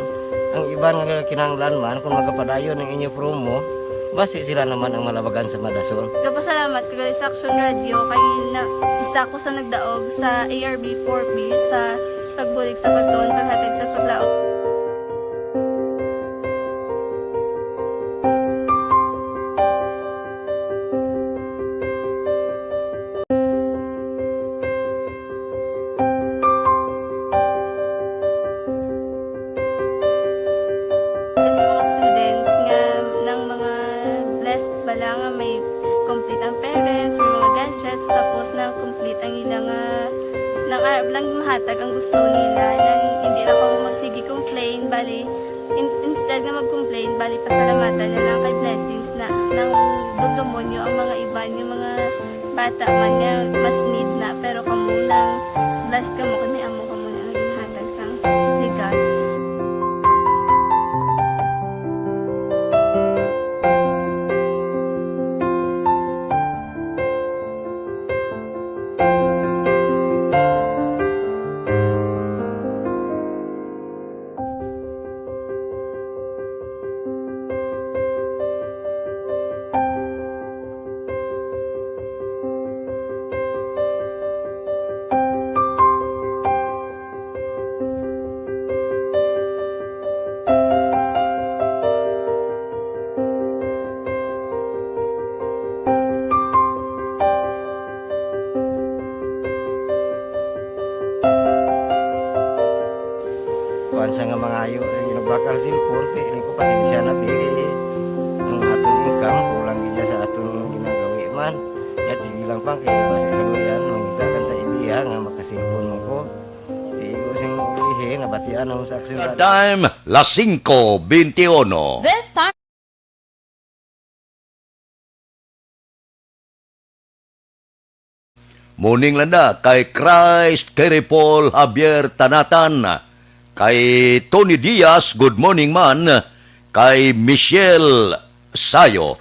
ang iban nga kinahanglan man, kung magapadayon ang inyo promo, basi sila naman ang malabagan sa madason. Gapasalamat ko gali sa Action Radio kay na, isa ko sa nagdaog sa A R B four B sa pagbulig sa pagtuon, paghatag sa paglaom. Sa mga students nga nang mga blessed bala nga may complete ang parents, may mga gadgets, tapos na complete ang ila nga nang arab lang mahatag ang gusto nila, nang hindi lang kamo magsige complain, bali, in-, instead nga mag-complain, bali, pasalamatan na lang kay blessings na nang dumdumon nyo ang mga iban, yung mga bata man nga mas need na, pero kamo nang blessed kamo kay may amo kamo na nga ginhatag sang ni God. Kalsin, konti ni ko, pasensya na, dili. Ang aton income, kulang gid sa aton ginagawi man. At sige lang, pang, kaya basi kaluyan, mangita lang ta ideya nga makasilpon mo ko. Di ko sing ulihi, nabatian mo sa aksyon. Time, las singko beintiuno. This time. Morning lang na kay Christ, kay Paul Javier Tanatan, kay Tony Diaz, good morning man, kay Michelle Sayo,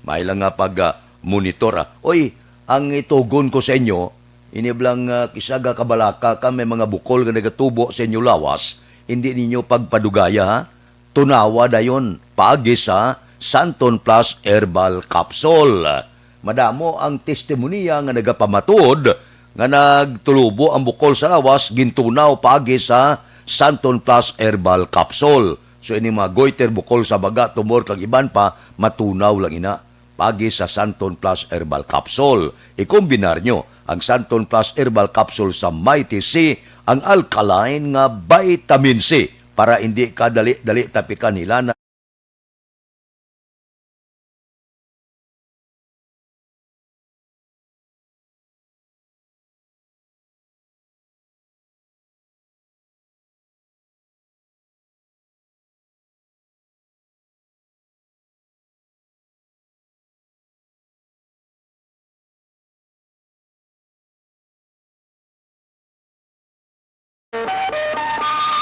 may lang nga pag, ah, monitor, ah. Oy, ang itugon ko sa inyo, ini blang, ah, kisa ga kabalaka ka, may mga bukol nga nagatubo sa inyo lawas, hindi ninyo pagpadugaya, ha? Tunawa dayon paagi sa Santon Plus Herbal Capsule. Madamo ang testimonya nga nagapamatud nga nagtulubo ang bukol sa lawas, gintunaw paagi sa Santon Plus Herbal Capsule. So, ini mga goiter, bukol sa baga, tumor, kag iban pa, matunaw lang ina paagi sa Santon Plus Herbal Capsule. Ikombinar nyo ang Santon Plus Herbal Capsule sa Mighty C, ang alkaline nga vitamin C, para hindi ka dali-dali tapikan nila na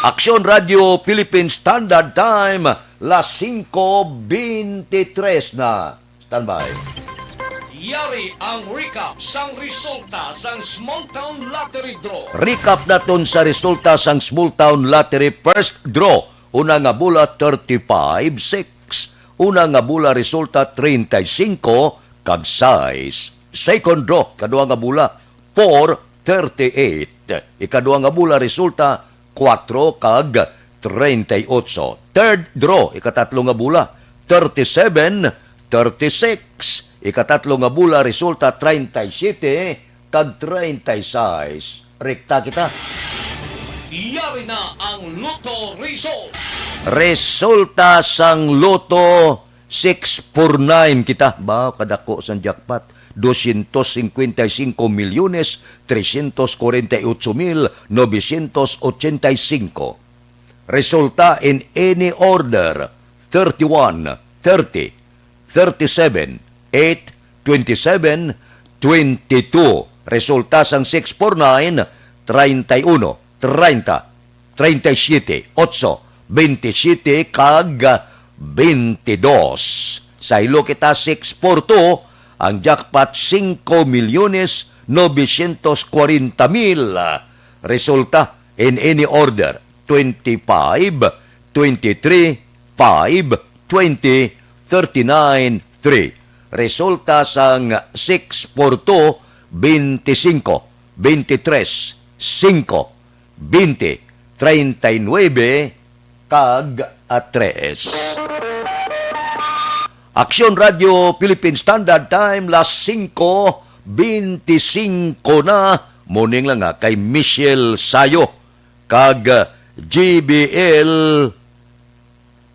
Aksyon Radio Philippines Standard Time, las singko beintitres na. Standby. Yari ang recap sang resulta sang Small Town Lottery Draw. Recap naton sa resulta sang Small Town Lottery First Draw. Una nga bola, thirty-five six. Una nga bola, resulta, treinta y cinco kag sais. Second draw, kadua nga bola, four thirty-eight. Ikadua nga bola, resulta, kuwatro kag treinta y ocho. Third draw, ikatatlo nga bola, thirty-seven thirty-six. Ikatatlo nga bola, resulta, treinta y siete kag treinta y seis. Rekta kita. Yari na ang Lotto result. Resulta sang Lotto, six four nine kita. Ba, kadako sang jackpot. Doscientos cincuenta y cinco millones trescientos cuarenta y ocho mil novecientos ochenta y cinco. Resulta in any order, thirty-one, thirty, thirty-seven, eight, twenty-seven, twenty-two. Resulta sang six four nine, treinta y uno, treinta, treinta y siete, ocho, veintisiete, kag veintidós. Saylo kita, six four two, ang jackpot, cinco millones novecientos cuarenta mil. Resulta, in any order, twenty-five, twenty-three, five, twenty, thirty-nine, three. Resulta sang six four two, veinticinco, veintitrés, cinco, veinte, treinta y nuebe, kag a tres. Aksyon Radio Philippine Standard Time, las singko beintisinko na. Morning lang nga kay Michelle Sayo kag G B L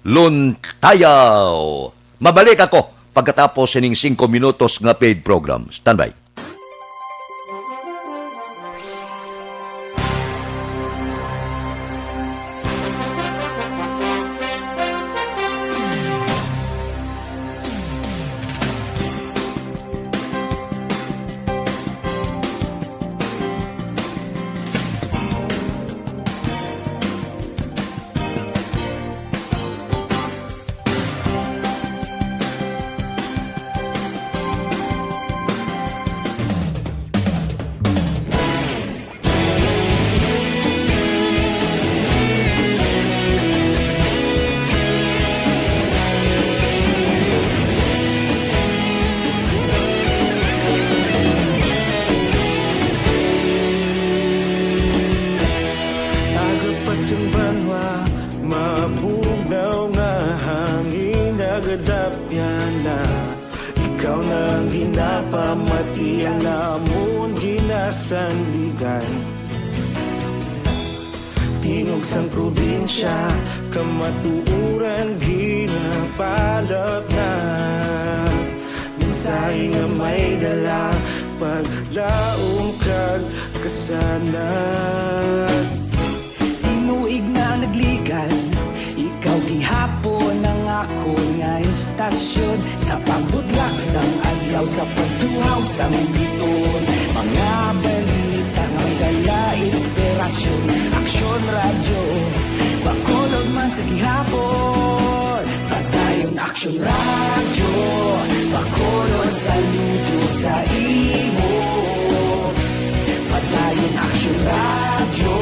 Luntayaw. Mabalik ako pagkatapos sining singko minutos nga paid program. Standby. Aga pa sang banwa, mabugnaw nga hangin, nagadapyan na. Ikaw na ang ginapamati, ang amon ginasandigan. Tingog sang probinsya, Kamatuoran ginapalapnag, mensahe nga may dala, paglaom kag kasanag. Tinuig na nagligad, ikaw gihapon ang akon nga istasyon. Sa pagbudlak sang adlaw, sa pagtuhaw sang biton, mga balita nga may dala inspirasyon. Aksyon Radyo, Bacolod man sa gihapon. Padayon Aksyon Radyo, Bacolod, saludo sa imo. Padayon Aksyon Radyo,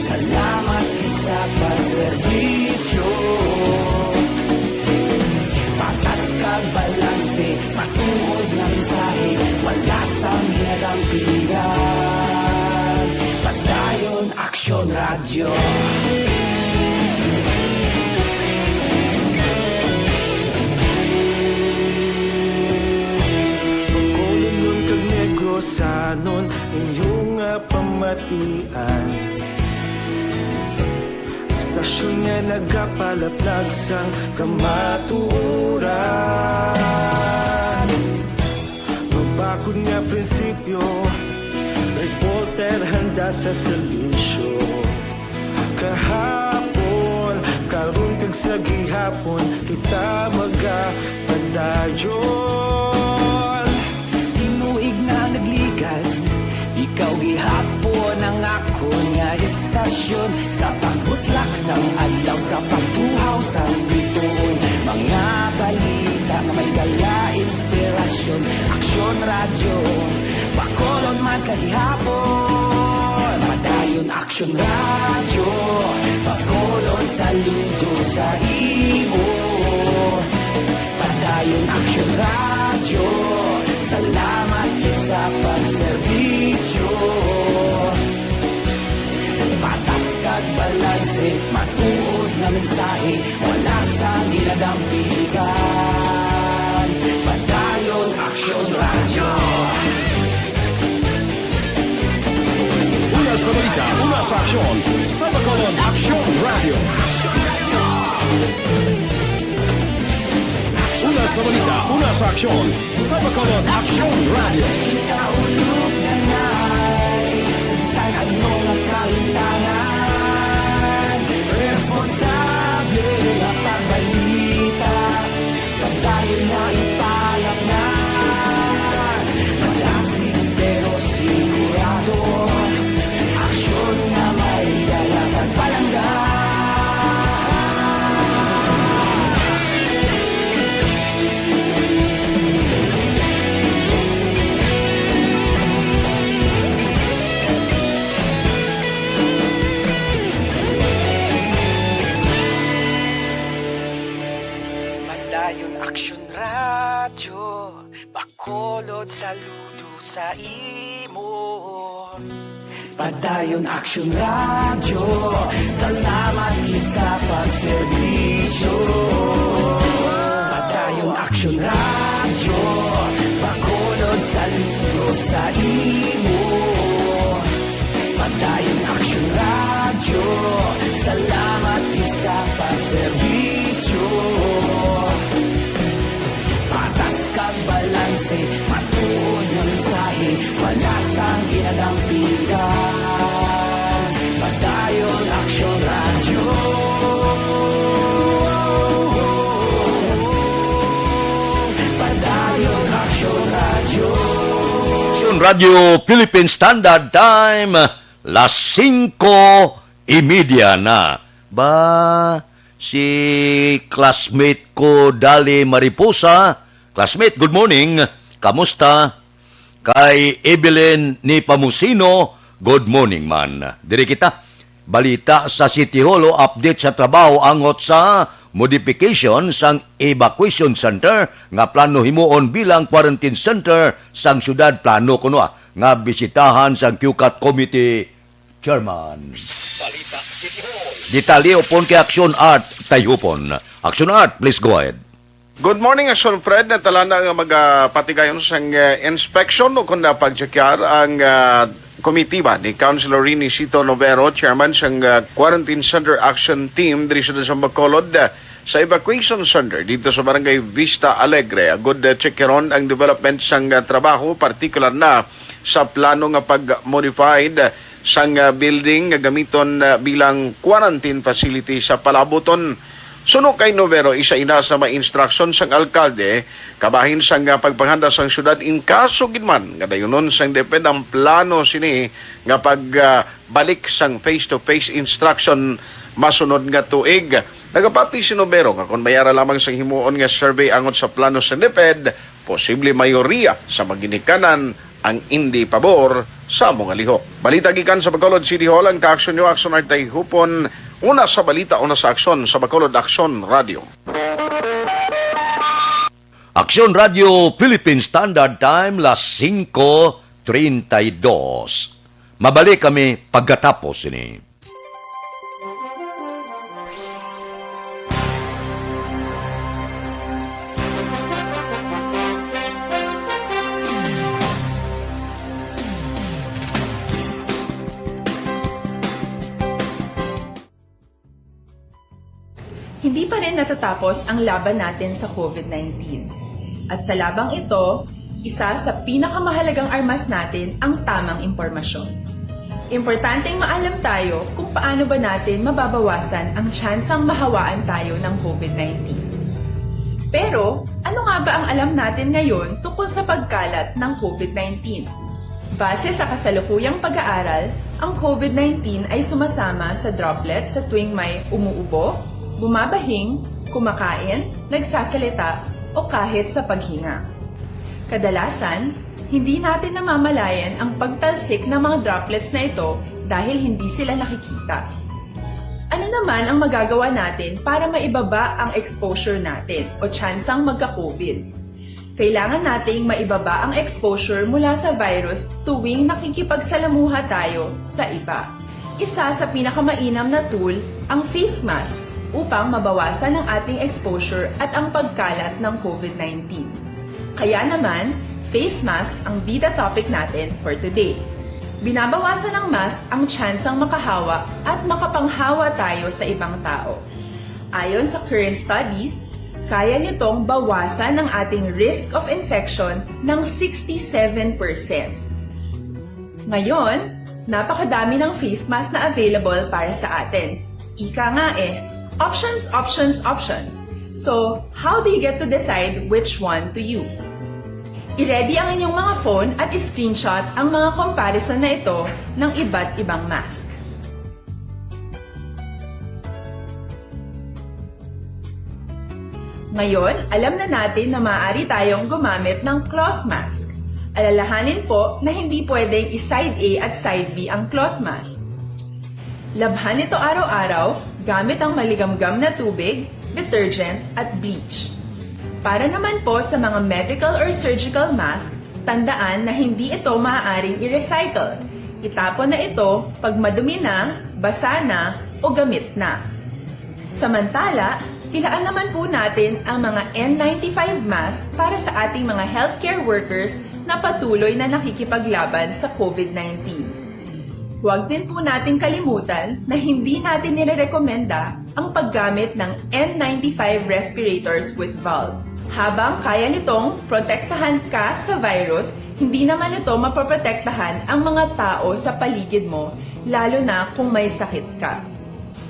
salamat gid sa pagserbisyo. Patas kag balanse, matuod nga mensahe, wala sang ginadampigan. Padayon Aksyon Radyo. Bacolodnon kag Negrosanon, inyo nga pamatian. Istasyon nga nagapalaplag sang kamatuoran. Mabakod nga prinsipyo, reporter handa sa serbisyo. Kahapon, karon kag sa gihapon, kita magapadayon. Tinuig na nagligad, ikaw gihapon ang akon nga istasyon. Sa pagbutlak sang adlaw, sa pagtuhaw sang bituon, mga balita nga may dala inspirasyon. Aksyon Radyo, Bacolod man sa gihapon. Padayon Aksyon Radyo, Bacolod, saludo sa imo. Padayon Aksyon Radyo, salamat gid sa pagserbisyo. Patas kag balanse, matuod nga mensahe, wala sang ginadampigan. Padayon Aksyon Radyo. Una sa balita, una sa aksyon, sa Bacolod Aksyon Radyo. Una sa balita, una sa aksyon, sa Bacolod Aksyon Radyo. Kita ulog na na'y sa bisan ano nga kahintangan. Responsable nga pagbalita, padayon na ipalapnag. Madasig pero sigurado, aksyon nga may dala kag palangga. Padayon Aksyon Radyo, Bacolod, saludo sa imo. Padayon Aksyon Radyo, salamat gid sa pagserbisyo. Padayon Aksyon Radyo, Bacolod, saludo sa imo. Padayon Aksyon Radyo, salamat gid sa pagserbisyo. Patas kag balanse, matuod nga mensahe, wala sang ginadampigan. Padayon Aksyon Radyo. Padayon Aksyon Radyo. Aksyon Radyo Philippine Standard Time, las singko y media na. Ba, si classmate ko, Dali Mariposa. Classmate, good morning. Kamusta? Kay Evelyn ni Pamusino, good morning man. Diri kita. Balita sa City Hall o update sa trabaho angot sa modification sang evacuation center nga plano himuon bilang quarantine center sang syudad. Plano kuno, ah, nga bisitahan sang QCAT Committee Chairman. Balita City Hall. Detalye upon kay Action Art Tayhupon. Action Art, please go ahead. Good morning, Action Fred. Natalana nga magapatigayon sang, eh, inspection o kung napagtsakyar ang, ah, Komitiba ni Councilor Rini Sito Novero, chairman sang, ah, Quarantine Center Action Team diri sa Bacolod, ah, sa evacuation center dito sa Barangay Vista Alegre. Agud, ah, checkeron ang development sang, ah, trabaho, partikular na sa plano nga pag-modified sang, ah, building nga gamiton, ah, bilang quarantine facility sa palabuton. Suno kay Novero, isa ina sa mga instruction sang alkalde kabahin sang, ah, pagpanghanda sang syudad in kaso gid man nga dayunon sang DepEd ang plano sini nga pag, ah, balik sang face-to-face instruction masunod nga tuig. Nagapati si Novero nga kon may ara lamang sang himuon nga survey angot sa plano sang DepEd, posible mayoriya sa mga ginikanan ang indi pabor sa amo nga lihok. Balita gikan sa Bacolod City Hall, ang kaaksyon niyo, Aksyon Art Tayhupon, una sa balita, una sa aksyon sa Bacolod Aksyon Radio. Aksyon Radio Philippine Standard Time, las singko treinta y dos. Mabalik kami pagkatapos ini. Hindi pa rin natatapos ang laban natin sa COVID nineteen. At sa labang ito, isa sa pinakamahalagang armas natin ang tamang impormasyon. Importanteng maalam tayo kung paano ba natin mababawasan ang tsansang mahawaan tayo ng COVID nineteen. Pero, ano nga ba ang alam natin ngayon tungkol sa pagkalat ng COVID nineteen? Base sa kasalukuyang pag-aaral, ang COVID nineteen ay sumasama sa droplets sa tuwing may umuubo, bumabahing, kumakain, nagsasalita, o kahit sa paghinga. Kadalasan, hindi natin namamalayan ang pagtalsik ng mga droplets na ito dahil hindi sila nakikita. Ano naman ang magagawa natin para maibaba ang exposure natin o tsansang magka-COVID? Kailangan nating maibaba ang exposure mula sa virus tuwing nakikipagsalamuha tayo sa iba. Isa sa pinakamainam na tool ang face mask upang mabawasan ang ating exposure at ang pagkalat ng COVID nineteen. Kaya naman, face mask ang bida topic natin for today. Binabawasan ng mask ang tsansang makahawa at makapanghawa tayo sa ibang tao. Ayon sa current studies, kaya nitong bawasan ang ating risk of infection ng sixty-seven percent. Ngayon, napakadami ng face mask na available para sa atin. Ika nga eh, options, options, options. So, how do you get to decide which one to use? I-ready ang inyong mga phone at i-screenshot ang mga comparison na ito ng iba't ibang mask. Ngayon, alam na natin na maaari tayong gumamit ng cloth mask. Alalahanin po na hindi pwedeng i-side A at side B ang cloth mask. Labhan ito araw-araw gamit ang maligamgam na tubig, detergent, at bleach. Para naman po sa mga medical or surgical mask, tandaan na hindi ito maaaring i-recycle. Itapon na ito pag madumi na, basa na, o gamit na. Samantala, tilaan naman po natin ang mga N ninety-five mask para sa ating mga healthcare workers na patuloy na nakikipaglaban sa COVID nineteen. Huwag din po nating kalimutan na hindi natin nirerekomenda ang paggamit ng N ninety-five respirators with valve. Habang kaya nitong protektahan ka sa virus, hindi naman ito mapoprotektahan ang mga tao sa paligid mo, lalo na kung may sakit ka.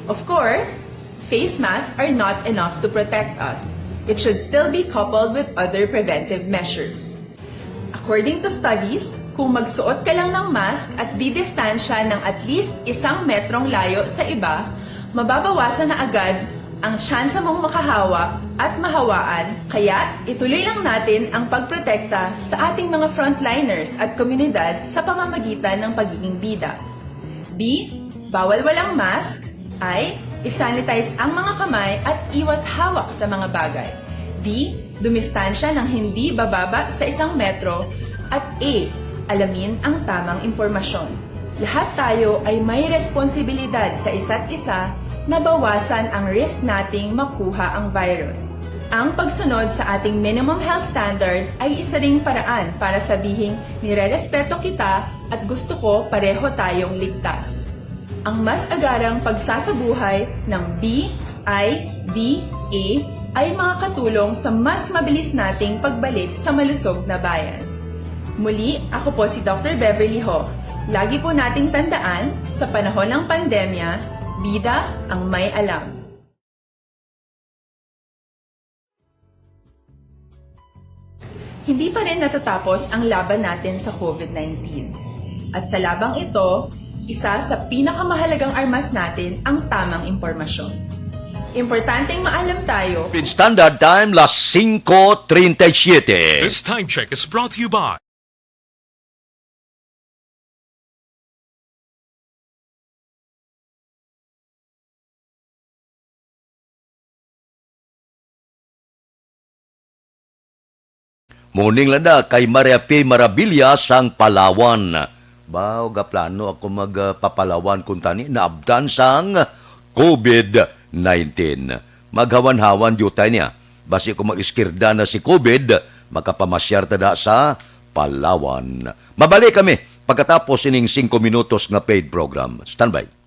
Of course, face masks are not enough to protect us. It should still be coupled with other preventive measures. According to studies, kung magsuot ka lang ng mask at didistansya ng at least isang metrong layo sa iba, mababawasan na agad ang tsansa mong makahawa at mahawaan. Kaya, ituloy lang natin ang pagprotekta sa ating mga frontliners at komunidad sa pamamagitan ng pagiging bida. B, bawal walang mask. I, isanitize ang mga kamay at iwas hawak sa mga bagay. D, dumistansya ng hindi bababa sa isang metro. At A, alamin ang tamang impormasyon. Lahat tayo ay may responsibilidad sa isa't isa na bawasan ang risk nating makuha ang virus. Ang pagsunod sa ating minimum health standard ay isa ring paraan para sabihing nirerespeto kita At gusto ko pareho tayong ligtas. Ang mas agarang pagsasabuhay ng B I D A ay makakatulong sa mas mabilis nating pagbalik sa malusog na bayan. Muli, ako po si Doctor Beverly Ho. Lagi po nating tandaan, sa panahon ng pandemya, bida ang may alam. Hindi pa rin natatapos ang laban natin sa COVID nineteen. At sa labang ito, isa sa pinakamahalagang armas natin ang tamang impormasyon. Importanteng maalam tayo. Philippine Standard Time, las singko treinta y siete. This time check is brought to you by Morning lang da kay Maria P. Marabilia sang Palawan. Baw, gaplano ako magpapalawan kuntani naabtan sang COVID nineteen. Maghawan-hawan diutay niya. Basi ko mag-iskirda na si COVID, makapamasyar ta da sa Palawan. Mabalik kami pagkatapos ining singko minutos nga paid program. Standby.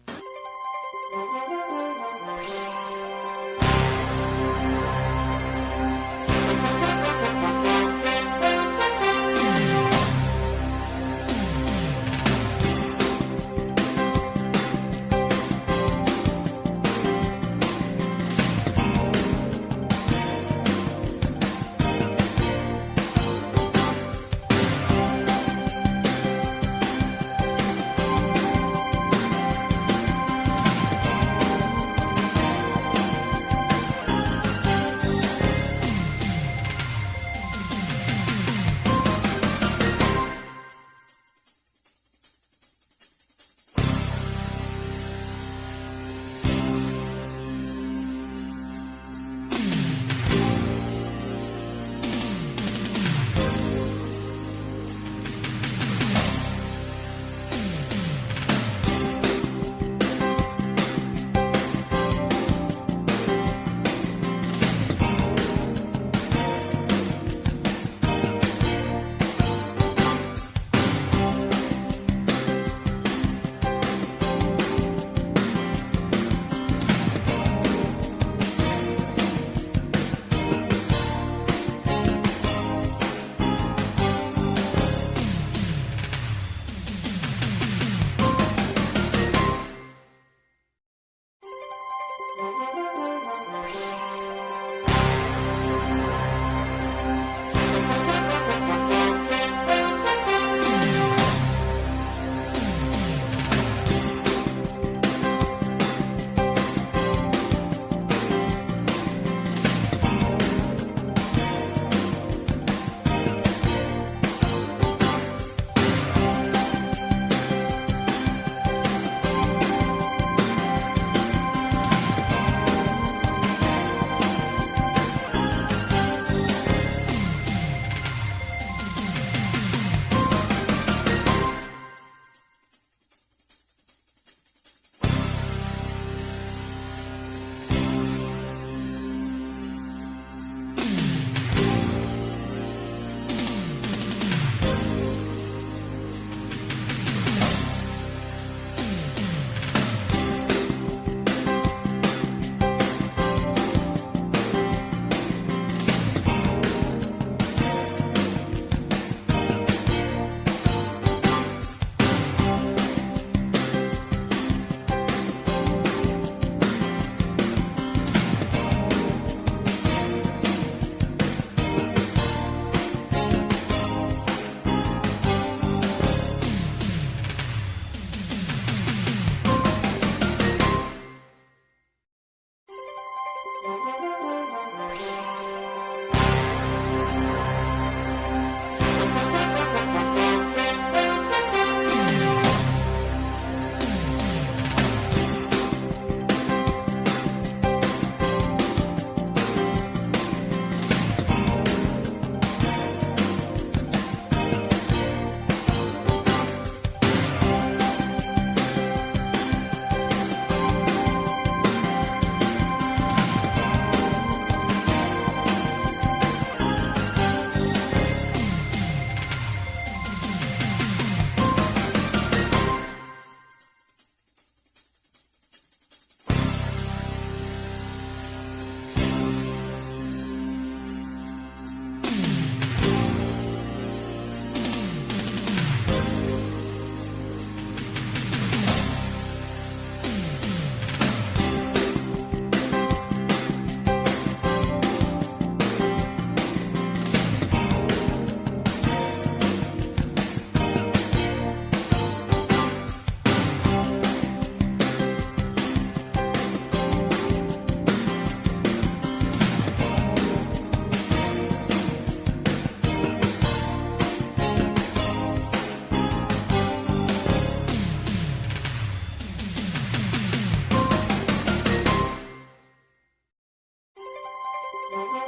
Aksyon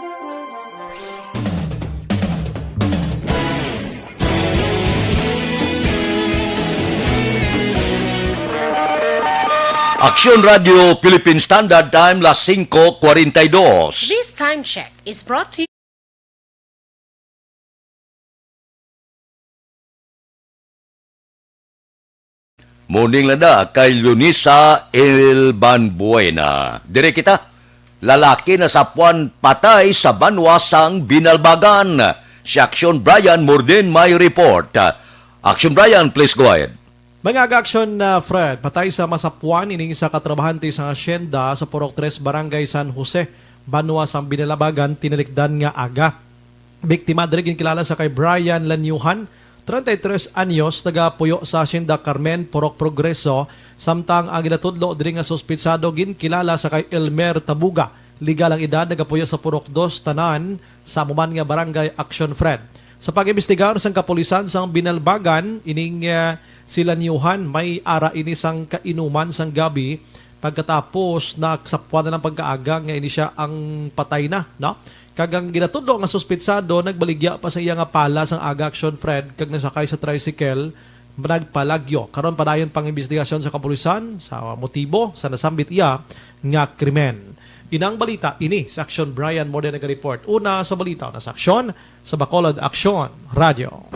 Radio Philippine Standard Time, las singko kwarenta y dos. This time check is brought to you. Morning lang da kay Lunisa Ilbanbuena. Dire kita, lalaki nasapwan patay sa banwa sang Binalbagan. Si Aksyon Brian Morden may report. Aksyon Brian, please go ahead. Mga aga-aksyon, uh, Fred, patay sa masapwan ining isa ka trabahante sa hacienda sa Purok Tres, Barangay San Jose, banwa sang Binalbagan, tinalikdan nga aga. Biktima diri ginkilala sa kay Brian Lanyuhan, treinta y tres anyos, nagapuyo sa Hacienda Carmen, Purok Progreso, samtang ang ginatudlo diri nga suspitsado ginkilala sa kay Elmer Tabuga. Legal ang edad, nagapuyo sa Purok Dos, tanan sa amo man nga barangay, Aksyon Fred. Sa pag-imbestigar sang kapulisan sang Binalbagan, ining, eh, si Lanyuhan, may ara ini sang kainuman sang gabi. Pagkatapos, nasapwan na lang pagkaaga nga ini sia ang patay na, no? Kag ang ginatudlo nga suspitsado nagbaligya pa sa iya nga pala sang aga, Aksyon Fred, kag nasakay sa tricycle, nagpalagyo. Karon, padayon pang imbestigasyon sa kapulisan sa motibo sa nasambit iya nga krimen. Inang balita ini sa Aksyon Brian Morden naga-report. Una sa balita, una sa aksyon, sa Bacolod Aksyon Radio.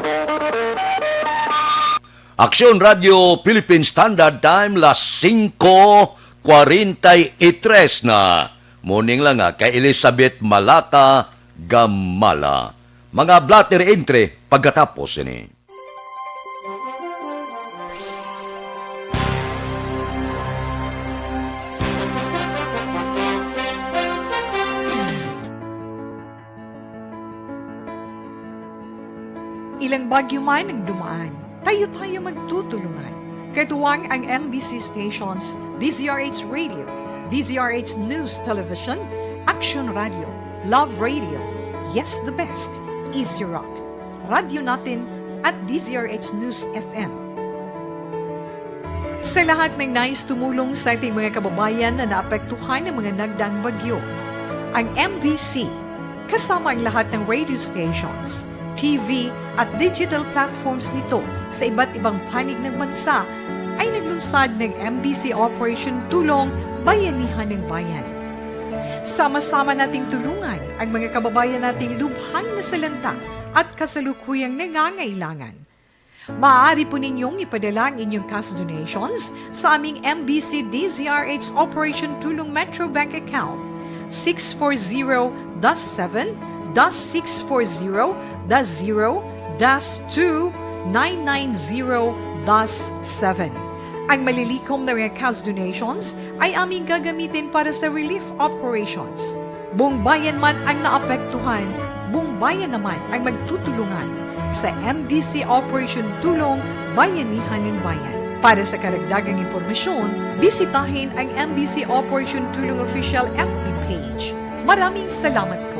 Aksyon Radio Philippine Standard Time, las singko kwarenta y tres na. Morning lang nga kay Elizabeth Malata Gamala. Mga blotter entry pagkatapos ini. Ilang bagyo man ang dumaan, tayo-tayo magtutulungan. Katuwang ang M B C stations, D Z R H Radio, D Z R H News Television, Action Radio, Love Radio, Yes the Best, Easy Rock, Radyo Natin, at D Z R H News F M. Sa lahat ng nais tumulong sa ating mga kababayan na naapektuhan ng mga nagdaang bagyo, ang M B C, kasama ang lahat ng radio stations, T V, at digital platforms nito sa iba't ibang panig ng bansa, ay naglunsad ng M B C Operation Tulong Bayanihan ng Bayan. Sama-sama nating tulungan ang mga kababayan nating lubhang nasalanta at kasalukuyang nangangailangan. Maaari po ninyong ipadala ang inyong cash donations sa aming M B C D Z R H Operation Tulong Metro Bank account, six four zero dash seven dash six four zero dash zero dash two nine nine zero dash seven. Ang malilikom na mga cash donations ay aming gagamitin para sa relief operations. Buong bayan man ang naapektuhan, buong bayan naman ang magtutulungan sa M B C Operation Tulong Bayanihan ng Bayan. Para sa karagdagang impormasyon, bisitahin ang M B C Operation Tulong Official F B page. Maraming salamat po.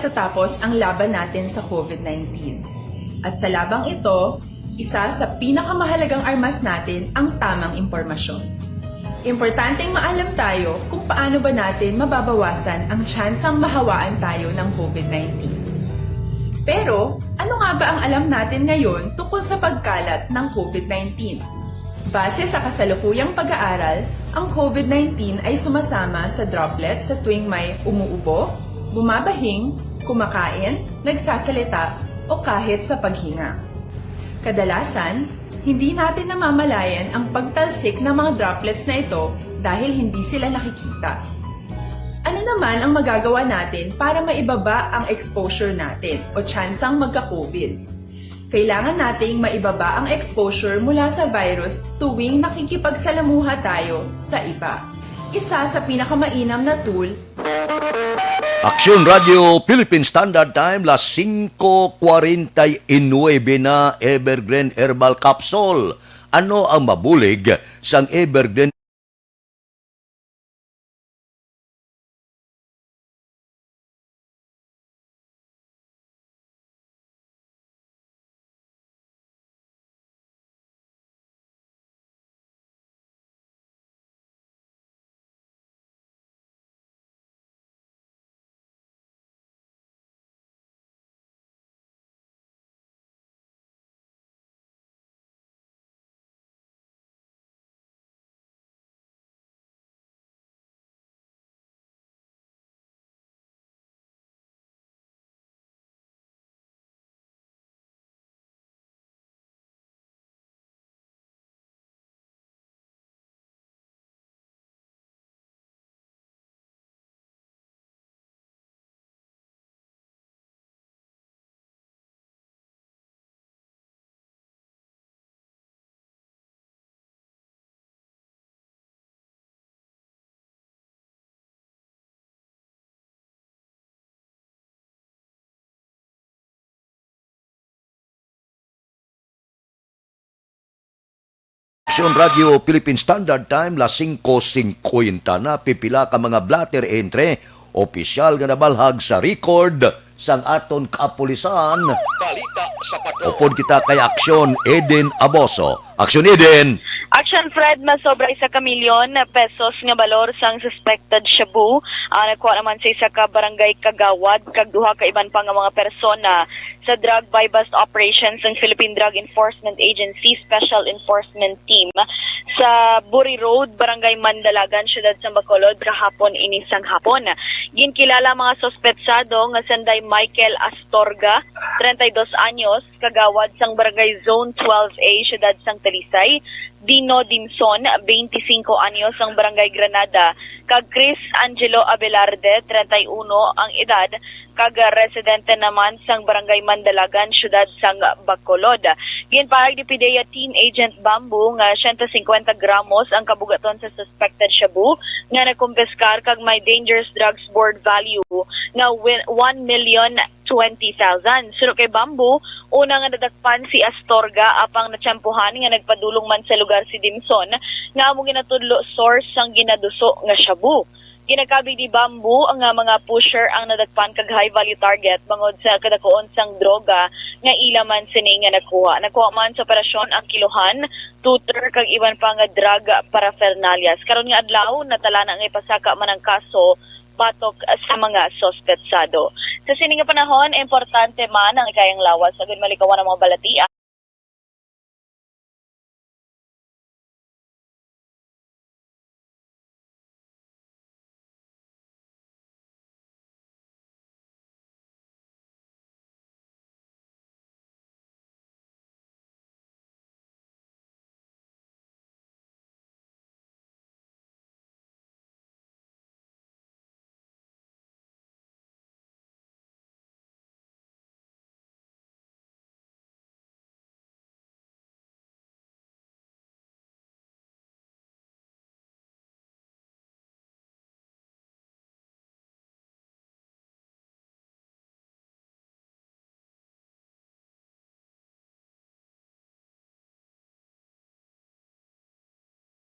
matatapos ang laban natin sa COVID nineteen. At sa labang ito, isa sa pinakamahalagang armas natin ang tamang impormasyon. Importanteng maalam tayo kung paano ba natin mababawasan ang tsansang mahawaan tayo ng COVID nineteen. Pero, ano nga ba ang alam natin ngayon tungkol sa pagkalat ng COVID nineteen? Base sa kasalukuyang pag-aaral, ang COVID nineteen ay sumasama sa droplets sa tuwing may umuubo, bumabahing, kumakain, nagsasalita, o kahit sa paghinga. Kadalasan, hindi natin namamalayan ang pagtalsik ng mga droplets na ito dahil hindi sila nakikita. Ano naman ang magagawa natin para maibaba ang exposure natin o tsansang magka-COVID? Kailangan nating maibaba ang exposure mula sa virus tuwing nakikipagsalamuha tayo sa iba. Isa sa pinakamainam na tool Aksyon Radio Philippine Standard Time, las singko kwarenta y nuebe na, Evergreen Herbal Capsule. Ano ang mabulig sang Evergreen Aksyon Radio Philippine Standard Time, las singko singkwenta na, pipila ka mga blotter entre opisyal nga nabalhag sa record sang aton kapulisan. Balita sa Patrol. Upod kita kay Aksyon Eden Aboso. Aksyon Eden! Action Fred, masobra isa ka milyon pesos nga balor sang suspected shabu ang nakuha naman sa isa ka barangay kagawad kag duha ka iban pa nga mga persona sa drug buy-bust operation sang Philippine Drug Enforcement Agency Special Enforcement Team sa Buri Road, Barangay Mandalagan, Siyudad sa Bacolod, kahapon ini sang hapon. Ginkilala ang mga suspetsado nga sanday Michael Astorga, treinta y dos anyos, kagawad sang Barangay Zone twelve A, Siyudad sang Talisay, Dino Dimson, twenty-cinco anyos, sang Barangay Granada, kag Chris Angelo Abelarde, treinta y uno ang edad, kag residente naman sang Barangay Mandalagan, Siyudad sang Bacolod. Ginpahayag ni PDEA Team Agent Bamboo nga siyento singkwenta gramos ang kabugaton sa suspected shabu nga nakumpiskar kag may Dangerous Drugs Board value nga wi-, one million twenty thousand. Suno kay Bamboo, una nga nadakpan si Astorga, apang natiyempohan nga nagpadulong man sa lugar si Dimson, nga amo ginatudlo source sang ginaduso nga shabu. Ginakabig ni Bamboo nga mga pusher ang nadakpan kag high value target bangod sa kadakuon sang droga nga ila man sini nga nakuha. Nakuha man sa operasyon ang kilohan, tutor, kag iban pa nga drug paraphernalia. Sa karon nga adlaw, natala na nga ipasaka man ang kaso batok sa mga suspetsado. Sa sini nga panahon, importante man ang kayang lawas agud malikawan ang mga balatian.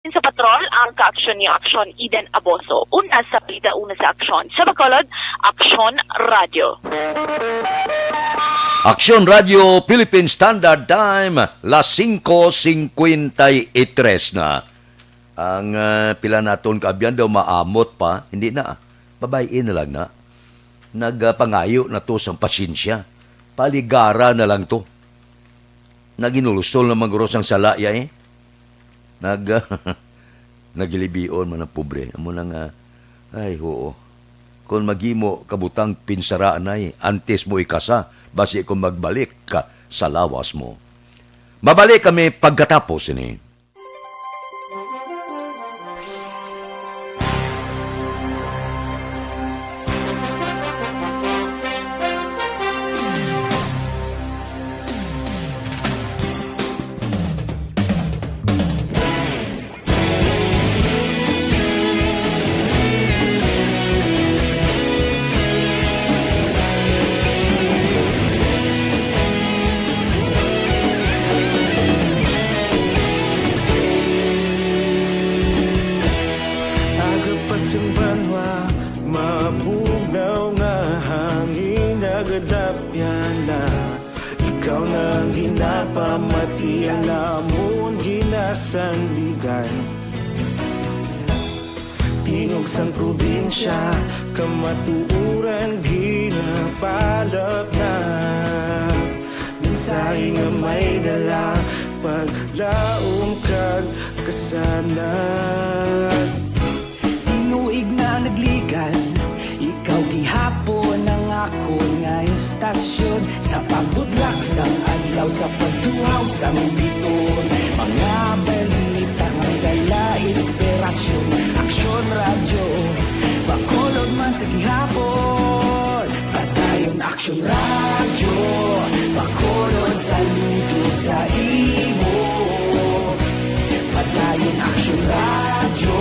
Sa patrol, ang kaaksyon ni Aksyon Eden Aboso. Una sa balita, una sa aksyon. Sa Bacolod, Aksyon Radyo. Aksyon Radyo Philippine Standard Time, las singko singkwenta y tres na. Ang, ah, pila naton kaabyan daw maamot pa, hindi na. Babayi na lang na. Nagapangayo na to sang pasyensya. Paligara na lang to. Naginulustol na man guro sang sala ya, eh. Nag-, nagilibion man ang pobre. Amo na nga, ay, oo. Kung maghimo ka butang, pinsara anay, antes mo ikasa, basi kung magbalik ka sa lawas mo. Mabalik kami pagkatapos ini. Aga pa sang banwa, mabugnaw nga hangin nagadapyan na. Ikaw na ang ginapamati, ang amon ginasandigan. Tingog sang probinsya, kamatuoran ginapalapnap. Mensahe nga may dala, paglaom kag kasanag. Tinuig na nagligad, ikaw gihapon ang akon nga istasyon. Sa pagbutlak sang adlaw, sa pagtuhaw sang biton, mga balita nga may dala inspirasyon. Aksyon Radyo, Bacolod man sa gihapon. Padayon Aksyon Radyo, Bacolod, saludo sa imo. Padayon Aksyon Radyo,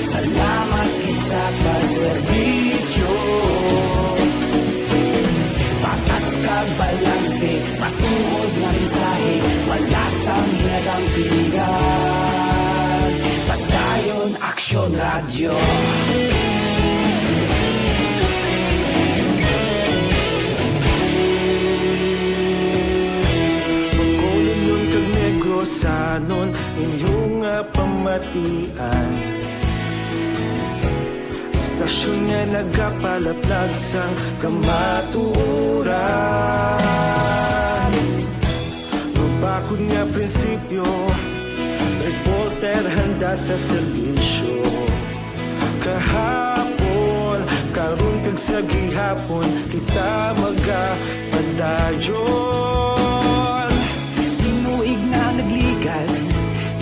salamat gid sa pagserbisyo. Patas kag balanse, matuod nga mensahe, wala sang ginadampigan. Padayon Aksyon Radyo. Bacolodnon kag Negrosanon, inyo nga pamatian. Istasyon nga nagapalaplag sang kamatuoran. Mabakod nga prinsipyo, reporter handa sa serbisyo. Kahapon, karon kag sa gihapon, kita magapadayon. Tinuig na nagligad,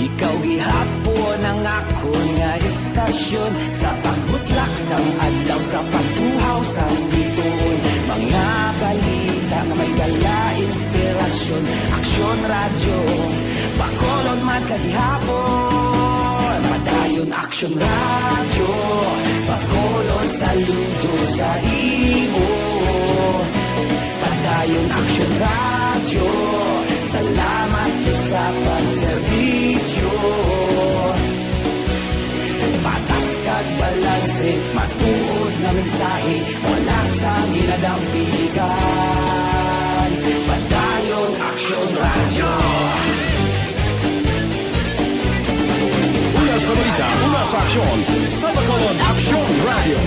ikaw gihapon ang akon nga istasyon. Sa pagbutlak sang adlaw, sa pagtuhaw sang biton, mga balita nga may dala inspirasyon. Aksyon Radyo, Bacolod man sa gihapon. Padayon Aksyon Radyo, Bacolod, saludo sa imo. Padayon Aksyon Radyo, salamat gid sa pagserbisyo. Patas kag balanse, matuod nga mensahe, wala sang ginadampigan. Padayon Aksyon Radyo. Una sa balita, una sa aksyon, sa Bacolod Aksyon Radyo.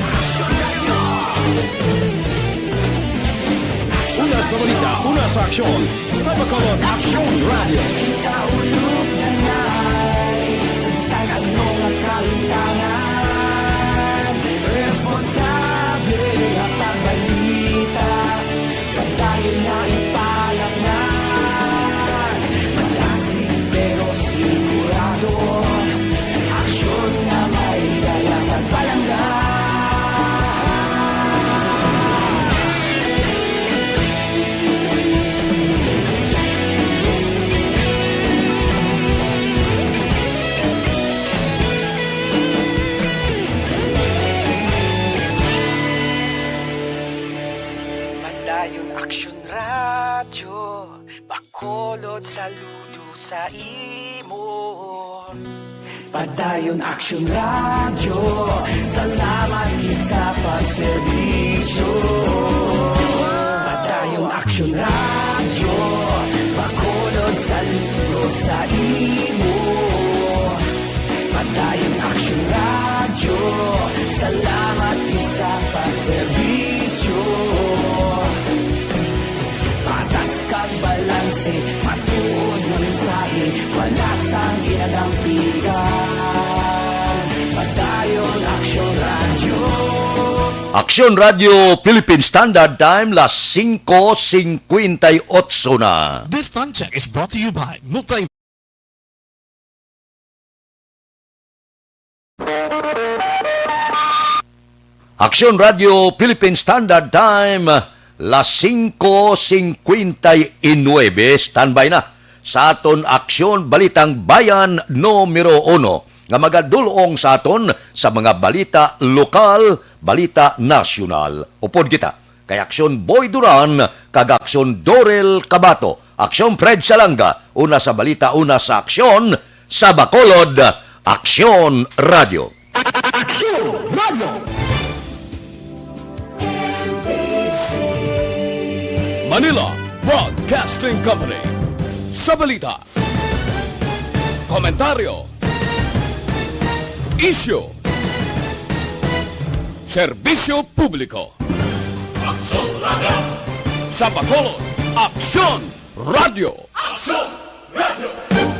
Una sa balita, una sa aksyon, sa Bacolod Aksyon Radyo. Kita ulog na ngay, sa bisan ano nga kahintangan, responsable nga pagbalita. Padayon na ipalapnan, malasig pero sigurado. Aksyon nga may dala kag palangga. Padayon Aksyon Radyo, Bacolod, saludo sa imo. Padayon Aksyon Radyo, salamat gid sa pagserbisyo. Padayon Aksyon Radyo, Bacolod saludo sa imo. Padayon Aksyon Radyo, salamat gid sa pagserbisyo. Patas kag balanse, matuod nga mensahe, wala sang ginadampigan. Padayon Aksyon Radyo. Aksyon Radyo Philippine Standard Time, las singko singkwenta y otso na. This time check is brought to you by Multi Aksyon Radyo Philippine Standard Time, las singko singkwenta y nuebe. Standby na sa aton Aksyon Balitang Bayan numero uno, nga magadulong sa aton sa mga balita lokal, balita nasyonal. Upod kita kay Aksyon Boy Duran kag Aksyon Dorel Cabato. Aksyon Fred Salanga, una sa balita, una sa aksyon, sa Bacolod, Aksyon Radyo. Aksyon Radyo. Manila Broadcasting Company. Sa balita, komentaryo, isyu, serbisyo publiko. Aksyon Radyo. Sa Bacolod, Aksyon Radyo. Aksyon